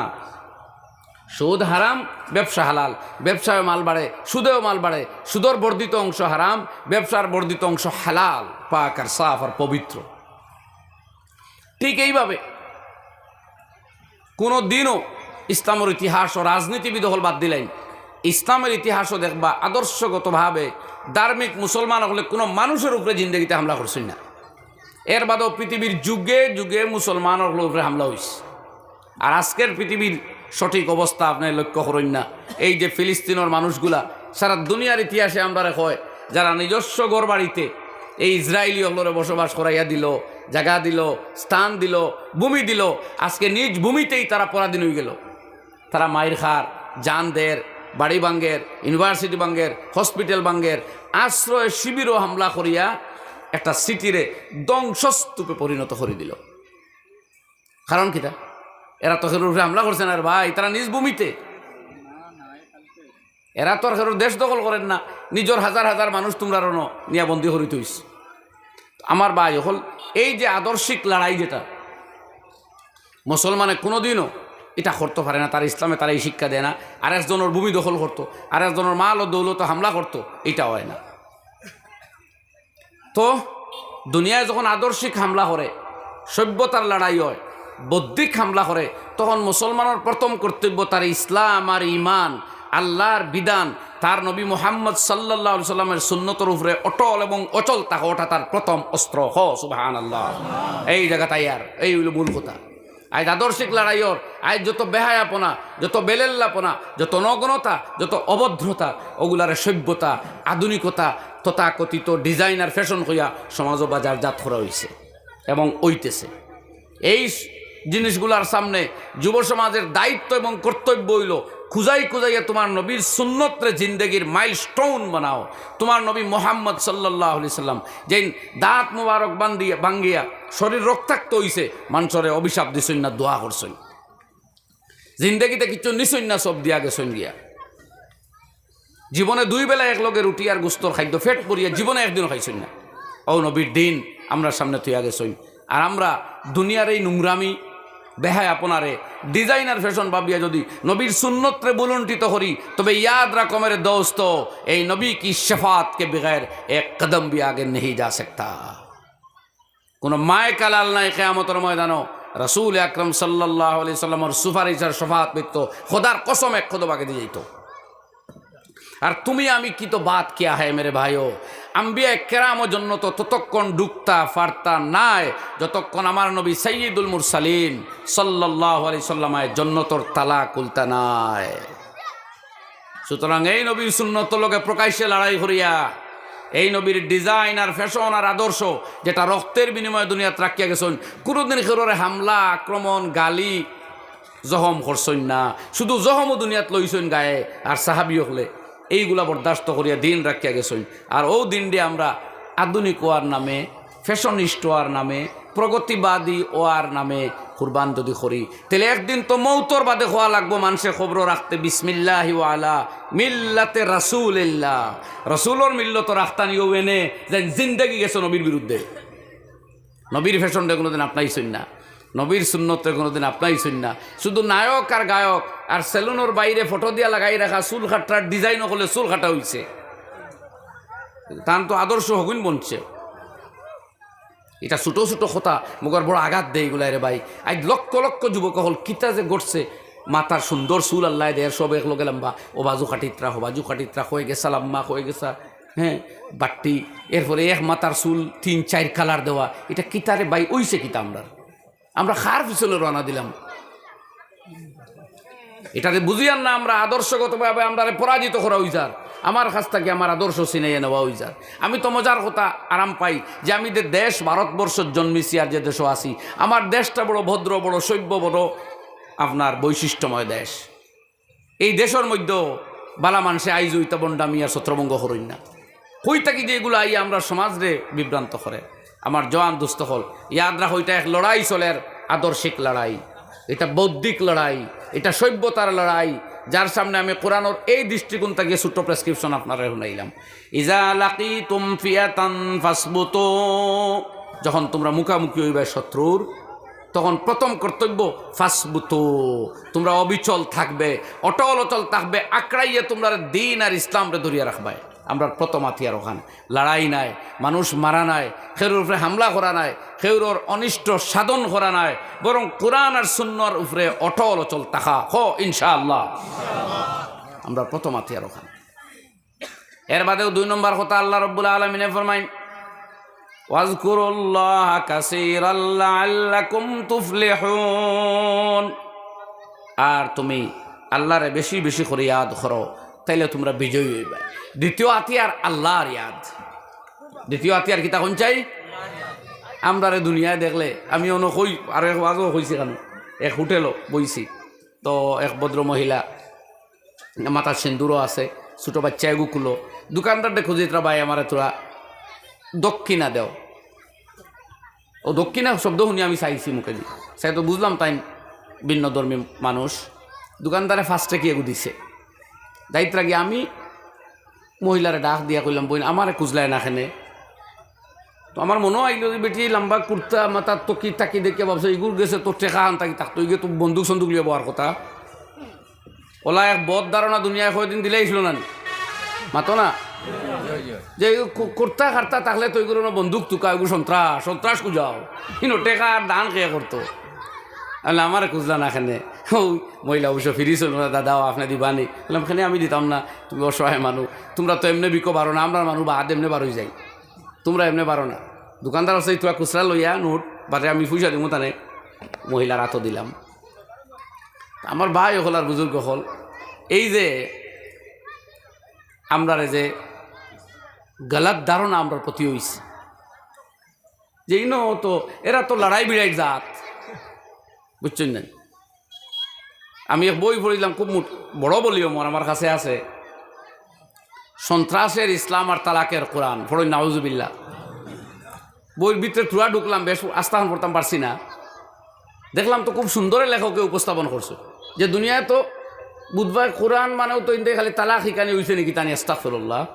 সুদ হারাম, ব্যবসা হালাল। ব্যবসায় মাল বাড়ে, সুদেও মাল বাড়ে। সুদর বর্ধিত অংশ হারাম, ব্যবসার বর্ধিত অংশ হালাল, পাক আর সাফ আর পবিত্র। ঠিক এইভাবে কোনো দিনও ইসলামর ইতিহাসও, রাজনীতিবিদ অকল বাদ দিলাইন, ইসলামর ইতিহাসও দেখবা আদর্শগতভাবে ধার্মিক মুসলমান অকলে কোনো মানুষর উপরে জিন্দেগিতে হামলা করছইন না। এর বাদেও পৃথিবীর যুগে যুগে মুসলমান অকলর উপরে হামলা অইছে। আর আজকের পৃথিবীর সঠিক অবস্থা আপনে লক্ষ্য করইন না। এই যে ফিলিস্তিনর মানুষগুলা, সারা দুনিয়ার ইতিহাসে আমরারে কয়, যারা নিজস্ব ঘর বাড়িতে এই ইসরায়েলি অকলরে বসবাস করাইয়া দিল, জাগা দিল, স্থান দিল, ভূমি দিল, আজকে নিজ ভূমিতেই তারা পরাধীন অইগেল। তারা মাইর খার, জান দের, বাড়ি ভাঙ্গের, ইউনিভার্সিটি ভাঙ্গের, হসপিটাল ভাঙ্গের, আশ্রয় শিবিরও হামলা করিয়া একটা সিটিরে ধ্বংসস্তূপে পরিণত করি দিল। কারণ কিতা? এরা তো কেউর উপরে হামলা করছে না রে ভাই, তারা নিজ ভূমিতে। এরা তো আর কেউর দেশ দখল করের না, নিজর হাজার হাজার মানুষ তুমরার অনো নিয়া বন্দি করি থইছ। আমার ভাই অকল, এই যে আদর্শিক লড়াই যেটা, মুসলমানে কোনোদিনও ইটা করতো পারে না, তার ইসলামে তারা এই শিক্ষা দেয় না। আরেকজনর ভূমি দখল করতো, আরেকজনর মাল ও দৌলতো হামলা করতো, ইটা অয় না। তো দুনিয়ায় যখন আদর্শিক হামলা করে, সভ্যতার লড়াই অয়, বৌদ্ধিক হামলা করে, তখন মুসলমানর প্রথম কর্তব্য তার ইসলাম আর ইমান, আল্লার বিধান, তার নবী মুহাম্মদ সাল্লাল্লাহু আলাইহি সাল্লামের সুন্নতর উপরে অটল এবং অচল থাকা, ওটা তার প্রথম অস্ত্র। হ সুবহানাল্লাহ। এই জাগা তাইয়ার, এই অইলো মূল কথা। আইজ আদর্শিক লড়াইয়র, আইজ যত বেহায়াপনা, যত বেলেল্লাপনা, যত নগ্নতা, যত অভদ্রতা, ওগুলারে সভ্যতা, আধুনিকতা, তথাকথিত ডিজাইন আর ফ্যাশন কইয়া সমাজো বাজারজাত করা অইছে এবং অইতেছে। এই স-, জিনিসগুলার সামনে যুব সমাজের দায়িত্ব এবং কর্তব্য অইলো, খুজাই খুজাইয়া তুমার নবীর সুন্নতরে জিন্দেগির মাইলস্টোন বানাও। তুমার নবী মুহাম্মদ সাল্লাল্লাহু আলাইহি সাল্লাম যেইন দাঁত মুবারক বান্ধিয়া, ভাঙ্গিয়া শরীর রক্তাক্ত অইছে, মানষরে অভিশাপ দিছইন না, দোয়া করছইন। জিন্দেগিতে কিচ্ছু নিছইন না, সব দিয়া গেছইন গিয়া। জীবনে দুই বেলা একলগে রুটি আর গোস্তর খাদ্য পেট ভরিয়া জীবনে একদিনও খাইছইন না। অউ নবীর দিন আমরার সামনে থইয়া গেছইন। আর আমরা দুনিয়ার এই নোংরামি, বেহায়াপনারে ডিজাইনার ফ্যাশন ভাবিয়া যদি নবীর সুন্নতরে ভুলুণ্ঠিত করি, তবে ইয়াদ রাখো মেরে দোস্তো, এই নবী কি শাফাআত কে বগের এক কদম ভি আগে নেহি যা সকতা। কোনো মায় কালাল নাই কিয়ামতর ময়দানো রাসূল আকরাম সাল্লাল্লাহু আলাইহি সাল্লামর সুপারিশ আর শাফাআত ব্যতীত। খোদার কসম, এক কদম আগে দিয়া যাইতো। আর তুমি আমি কি তো বাত কিয়া হ্যায় মেরে ভাইও, আম্বিয়া কেরামও জন্নত ততক্ষণ ঢুকতা পারতা নায়, যতক্ষণ আমার নবী সাইয়্যিদুল মুরসালিন সাল্লাল্লাহু আলাইহি সাল্লামে জন্নতর তালা খুলতা নায়। সুতরাং এই নবীর সুন্নতর লগে প্রকাশ্যে লড়াই করিয়া, এই নবীর ডিজাইন আর ফ্যাশন আর আদর্শ, যেটা রক্তের বিনিময়ে দুনিয়াত রাখিয়া গেছইন, কোনোদিন কেউরে হামলা, আক্রমণ, গালি, জখম করছইন না, শুধু জখমও দুনিয়াত লইছইন গায়ে। আর সাহাবী অকলে এইগুলা বরদাস্ত করিয়া দিন রাখিয়া গেছইন। আর অউ দিনরে আমরা আধুনিক অওয়ার নামে, ফ্যাশনিস্ট অওয়ার নামে, প্রগতিবাদী অওয়ার নামে কুরবান যদি করি, তাইলে একদিন তো মৌতর বাদে কওয়া লাগবো মানষে কবরো রাখতে, "বিসমিল্লাহি ওয়া আলা মিল্লাতে রাসূলিল্লাহ।" রাসূলর মিল্লতো রাখতানি অউ এনে যেইন জিন্দেগি গেছে নবীর বিরুদ্ধে। নবীর ফ্যাশনরে কোনোদিন আপনাইছইন না, নবীর সুন্নতরে কোনোদিন আপনাইছইন না। শুধু নায়ক আর গায়ক আর সেলুনর বাইরে ফটো দিয়া লাগাই রাখা চুল কাটার ডিজাইন অকলে চুল কাটা অইছে। তান তো আদর্শ হগুন বনছে। ইটা ছোট ছোট কথা, মগর বড় আঘাত দেয় ইগুলায় রে ভাই। আইজ লক্ষ লক্ষ যুবক অকল কিতা যে ঘটছে, মাথার সুন্দর চুল আল্লায় দেয়, সব একলগে লম্বা, অউ বাজু কাটিত্রা, হউ বাজু কাটিত্রা, কই গেছা লাম্বা, কই গেছা, হ্যাঁ, বাট্টি, এরপরে এক মাথার চুল তিন চাইর কালার দেওয়া, ইটা কিতা রে ভাই, অইছে কিতা আমরার? আমরা কার পিছনে রওনা দিলাম? ইটারে বুঝিয়ার না আমরা, আদর্শগতভাবে আমরারে পরাজিত করা অইযার, আমার কাছ থাকি আমার আদর্শ ছিনাইয়া নেওয়া অইযার। আমি তো মজার কথা আরাম পাই যে আমি যে দেশ ভারতবর্ষত জন্মিছি আর যে দেশো আছি, আমার দেশটা বড় ভদ্র, বড় সভ্য, বড় আপনার বৈশিষ্ট্যময় দেশ। এই দেশর মধ্যে বালা মানষে আইজ অইতা বন্ডামি আর ছত্রভঙ্গ করইন না। কই থাকি যে ইগুলা আইয়া আমরার সমাজরে বিভ্রান্ত করে। আমার জওয়ান দোস্ত অকল, ইয়াদ রাখো, ইটা এক লড়াই চলের, আদর্শিক লড়াই, ইটা বৌদ্ধিক লড়াই, ইটা সভ্যতার লড়াই, যার সামনে আমি কোরআনর এই দৃষ্টিকোণ থাকি ছোট্ট প্রেসক্রিপশন আপনারে হুনাইলাম। ইজা লাকিতুম ফিয়াতান ফাসবুতু, যখন তুমরা মুখামুখি অইবায় শত্রুর, তখন প্রথম কর্তব্য ফাসবুতু, তুমরা অবিচল থাকবে, অটল অচল থাকবে, আঁকড়াইয়া তুমরা দিন আর ইসলামরে ধরিয়া রাখবায়। আমরার প্রথম হাতিয়ার অখান। লড়াই নায়, মানুষ মারা নায়, কেউর উপরে হামলা করা নায়, কেউর অনিষ্ট সাধন করা নায়, বরং কোরআন আর সুন্নাহর উপরে অটল অচল থাকা। কও ইনশাআল্লাহ। আমরার প্রথম হাতিয়ার অখান। এর বাদেও দুই নম্বর কথা আল্লাহ রাব্বুল আলামিনে ফরমাইন, "ওয়াজকুরুল্লাহা কাসীরাল লাআল্লাকুম তুফলিহুন।" আর তুমি আল্লাহরে বেশি বেশি করি ইয়াদ করো, তাইলে তুমরা বিজয়ী অইবায়। দ্বিতীয় হাতিয়ার আল্লাহর ইয়াদ। দ্বিতীয় হাতিয়ার কিতা কইন চাই? আমরারে দুনিয়ায় দেখলে, আমি অনো কই, আর এক ওয়াজও কইছি কেন, এক হোটেলো বইছি, তো এক ভদ্র মহিলা, মাথার সিন্দুরও আছে, ছোট বাচ্চা এগু কুলো, দোকানদাররে খুঁজি, "তোরা ভাই, আমারে তোরা দক্ষিণা দেও।" ও দক্ষিণা শব্দ শুনি আমি চাইছি মুখেদি, চাই তো বুঝলাম তাইন ভিন্ন ধর্মী মানুষ। দোকানদারে ফার্স্টে কি এগু দিছে, যাইতরা গিয়া আমি মহিলারে ডাক দিয়া কইলাম, "বইন, আমারে খুঁজলায় না কেনে?" তো আমার মনো আইলো যে বেটি লম্বা কুর্তা, মাথার তকি তাকি দেখিয়া ভাবছে, "ইগুর গেছে তো টেকা আন তাকি থাকতো, ইগে তো বন্দুক সন্দুক লিয়া বওয়ার কথা।" ওলা এক বদ ধারণা দুনিয়ায় কয়দিন দিলাইছিল না নি? মাতো না? যে এই কু-, কুর্তা কার্তা থাকলে তো ইগুর অনো বন্দুক তুকা, ইগু সন্ত্রাস, সন্ত্রাস খুঁজাও। ইনো টেকা আর দান কে করতো? আল্লাহ, "আমারে খুঁজলা না কেনে?" ও মহিলা অবশ্য ফিরি চলবো না, "দাদা, ও আপনে দিবা নি?" বললাম, "কেনে আমি দিতাম না, তুমি অসহায় মানুষ, তুমরা তো এমনে বিকো পারো না, আমরার মানুষ বাদ এমনে বার অই যাই।" তুমরা এমনে পারো না। দোকানদার আছে, "তুরা খুচরা লইয়া নোট, বাদে আমি পয়সা দিমু তানে।" মহিলার আতো দিলাম। আমার ভাই অকল আর বুজুর্গ অকল, এই যে আমরারে যে গলত ধারণা আমরার প্রতি অইছে, যে ইনো তো এরা তো লড়াই বিড়াইর জাত, বুঝছইন না? আমি এক বই পড়ছিলাম, খুব মোট-, বড় ভলিউম, আমার কাছে আছে, সন্ত্রাসের ইসলাম আর তালাকের কোরআন, পড়ইন নাউজুবিল্লাহ। বইর ভিতরে থুড়া ঢুকলাম, বেশ আস্তাখান পড়তাম পারছি না। দেখলাম তো খুব সুন্দরে লেখকে উপস্থাপন করছে যে দুনিয়ায় তো বুধবার কোরআন মানেও তো ইনতে খালি তালাক হিকানি অইছে নি কিতা নি, আস্তাগফিরুল্লাহ।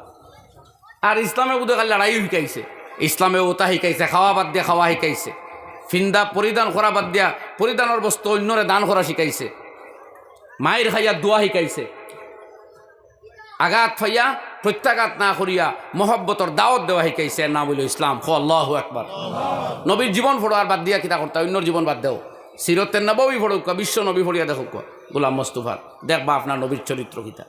আর ইসলামে বুধে খালি লড়াইও হিকাইছে, ইসলামে ওটা হিকাইছে, খাওয়া বাদ দিয়া খাওয়া হিকাইছে, ফিন্দা পরিধান করা বাদ দিয়া পরিধানর বস্তু অইন্যরে দান করা শিখাইছে, মাইর খাইয়া দোয়া হিকাইছে, আঘাত পাইয়া প্রত্যাঘাত না করিয়া মহব্বতর দাওয়াত দেওয়া হিকাইছে। এর নাম অইলো ইসলাম। কও আল্লাহু আকবার। নবীর জীবন পড়ো আর বাদ দিয়া কিতা করতা, অইন্যর জীবন বাদ দেও। সিরতে নববী পড়উক্কা, বিশ্ব নবী পড়িয়া দেখউক্কা, গোলাম মোস্তফার, দেখবা আপনার নবীর চরিত্র কিতা।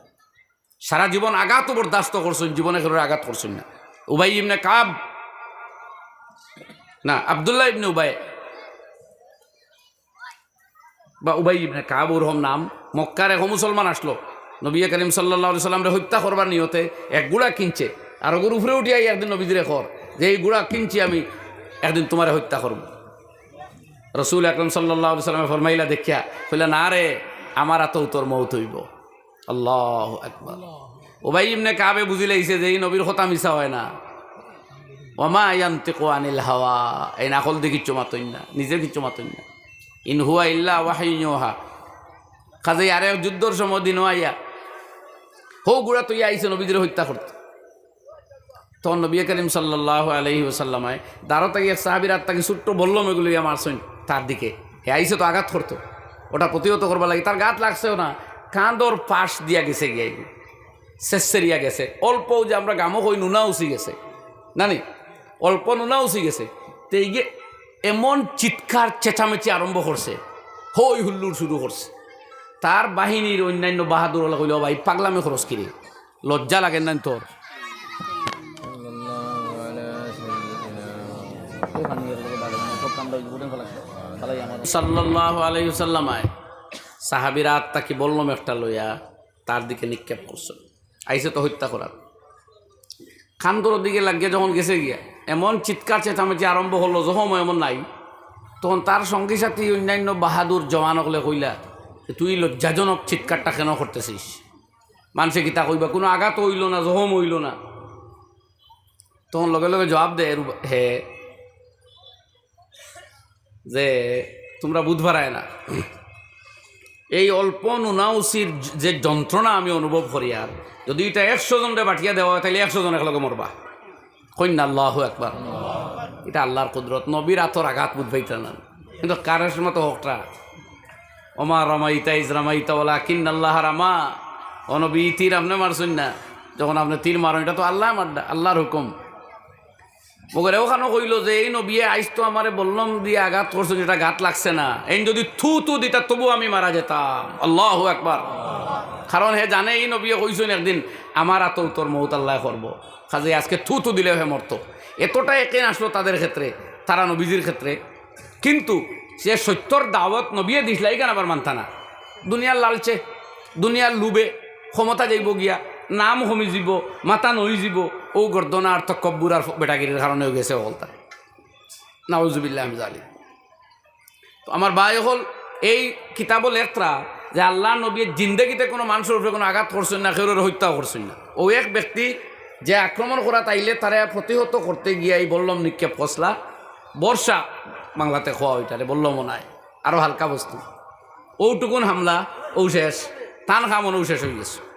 সারা জীবন আঘাতও বরদাস্ত করছইন, জীবনে কেউরে আঘাত করছইন না। উবাই ইবনে কাব, না, আব্দুল্লাহ ইবনে উবাই বা উবাই ইবনে কাব ওরকম নাম, মক্কার এক মুসলমান আসলো, নবী করিম সাল্লাল্লাহু আলাইহি সাল্লামরে হত্যা করবার নিয়তে এক ঘোড়া কিনছে, আর ওগুর উপরে উঠিয়া একদিন নবীজিরে কর যে, "এই ঘোড়া কিনছি আমি, একদিন তোমারে হত্যা করব।" রসুল আকরাম সাল্লাল্লাহু আলাইহি সাল্লামে ফরমাইলা দেখিয়া, কইলা, "না রে, আমার আতো তোর মউত অইবো।" আল্লাহু আকবার। উবাই ইবনে কাবে বুঝিলাইছে যে এই নবীর কথা মিছা অয় না। ওমা ইয়ান্তিকু আনিল হাওয়া, এই নাকল দি কিচ্ছু মাতইন না, নিজে কিচ্ছু মাতইন না। ইন হুয়া ইল্লা ওয়াহয়ুন ইউহা। কাজেই আরে যুদ্ধর সময় দিনও আইয়া হউ ঘোড়া তইয়া আইছে নবীজিরে হত্যা করতে। তখন নবী করিম সাল্লাল্লাহু আলাইহি ওয়াসাল্লামে দারো থাকি এক সাহাবীর আত থাকি ছোট্ট বল্লম এগু লইয়া মারছইন তার দিকে। হে আইছে তো আঘাত করতো, ওটা প্রতিহত করবার লাগি। তার গাত লাগছেও না, কান্দর পাশ দিয়া গেছে গিয়া এগু। ছেছরিয়া গেছে। অল্প যে আমরা গামো কই নুনা উচি গেছে। না নি? অল্প নুনা উচি গেছে। তে ইগে এমন চিৎকার চেঁচামেচি আরম্ভ করছে, হই হুল্লোড় শুরু করছে। তার বাহিনীর অন্যান্য বাহাদুর অকলে কইলো, "ও ভাই, পাগলামি করস কিরে?" লজ্জা লাগে না তোর? সাল্লাল্লাহু আলাইহি ওয়াসাল্লাম আয়, সাহাবীর আত থাকি বল্লম একটা লইয়া তার দিকে নিক্ষেপ করছে। আইছে তো হত্যা করার। কান্দর দিকে লাগিয়া যখন গেছে গিয়া, এমন চিৎকার চেঁচামেচি আরম্ভ করলো, জখম এমন নাই। তখন তার সঙ্গী সাথী অন্যান্য বাহাদুর জওয়ান অকলে কইলা, "তুই লজ্জাজনক চিৎকারটা কেন করতেছিস?" মানষে কিতা কইবা, কুনু আঘাত অইলো না, জখম অইলো না। তখন লগে লগে জবাব দেয় রুবা-, হে, যে তুমরা বুঝ পারায় না, এই অল্প নুনা উচির যে যন্ত্রণা আমি অনুভব করি, আর যদি ইটা একশো জনরে বাটিয়া দেওয়া অয়, তাইলে একশো জন একলগে মরবা। কইন না আল্লাহু আকবার। ইটা আল্লাহর কুদরত, নবীর আতর আঘাত বুঝ পাইতা না। কিন্তু কারের সময় তো হকটা, "ওমা রামাইতা ইজ রামাইতা ওয়ালাকিন্নাল্লাহা রামা।" ও নবী, ই তীর আপনে মারছইন না, যখন আপনে তীর মারইন, ইটা তো আল্লায় মাররা, আল্লার হুকুম। মগর অখানো কইলো যে, "এই নবিয়ে আইজ তো আমারে বল্লম দিয়া আঘাত করছইন, ইটা গাত লাগছে না। এইন যুদি থু থু দিতা, তবু আমি মারা যেতাম।" আল্লাহু আকবার। কারণ হে জানে, এই নবিয়ে কইছইন একদিন, "আমার আতো তোর মউত আল্লায় করবো।" কাজেই আজকে থু থু দিলেও হে মরতো। এতটা একিন আসলো তাদের ক্ষেত্রে, তারা নবীজির ক্ষেত্রে। কিন্তু যে সত্যর দাওয়াত নবিয়ে দিছলা, ইখান আবার মানতা না। দুনিয়ার লালচে, দুনিয়ার লোভে, ক্ষমতা যাইবো গিয়া, নাম কমি যিবো, মাথা নই যিবো, অউ গর্দনা আর তকব্বুর আর বেটাগিরির কারণে অইগেছে অকলতা। নাউজুবিল্লাহ মিন জালিক। তো আমার ভাই অকল, এই কিতাবো লেখরা যে আল্লার নবিয়ে জিন্দেগিতে কোনো মানষর উপরে কোনো আঘাত করছইন না, কেউরে হত্যা করছইন না। অউ এক ব্যক্তি যে আক্রমণ করাত আইলে তারে প্রতিহত করতে গিয়া এই বল্লম নিক্ষেপ করছলা, বর্ষা বাংলাতে কওয়া অয় ইটারে, বল্লমও নায়, আরো হালকা বস্তু। অউটুকুন হামলা, অউ শেষ, তান কাম অনউ শেষ অইগেছে।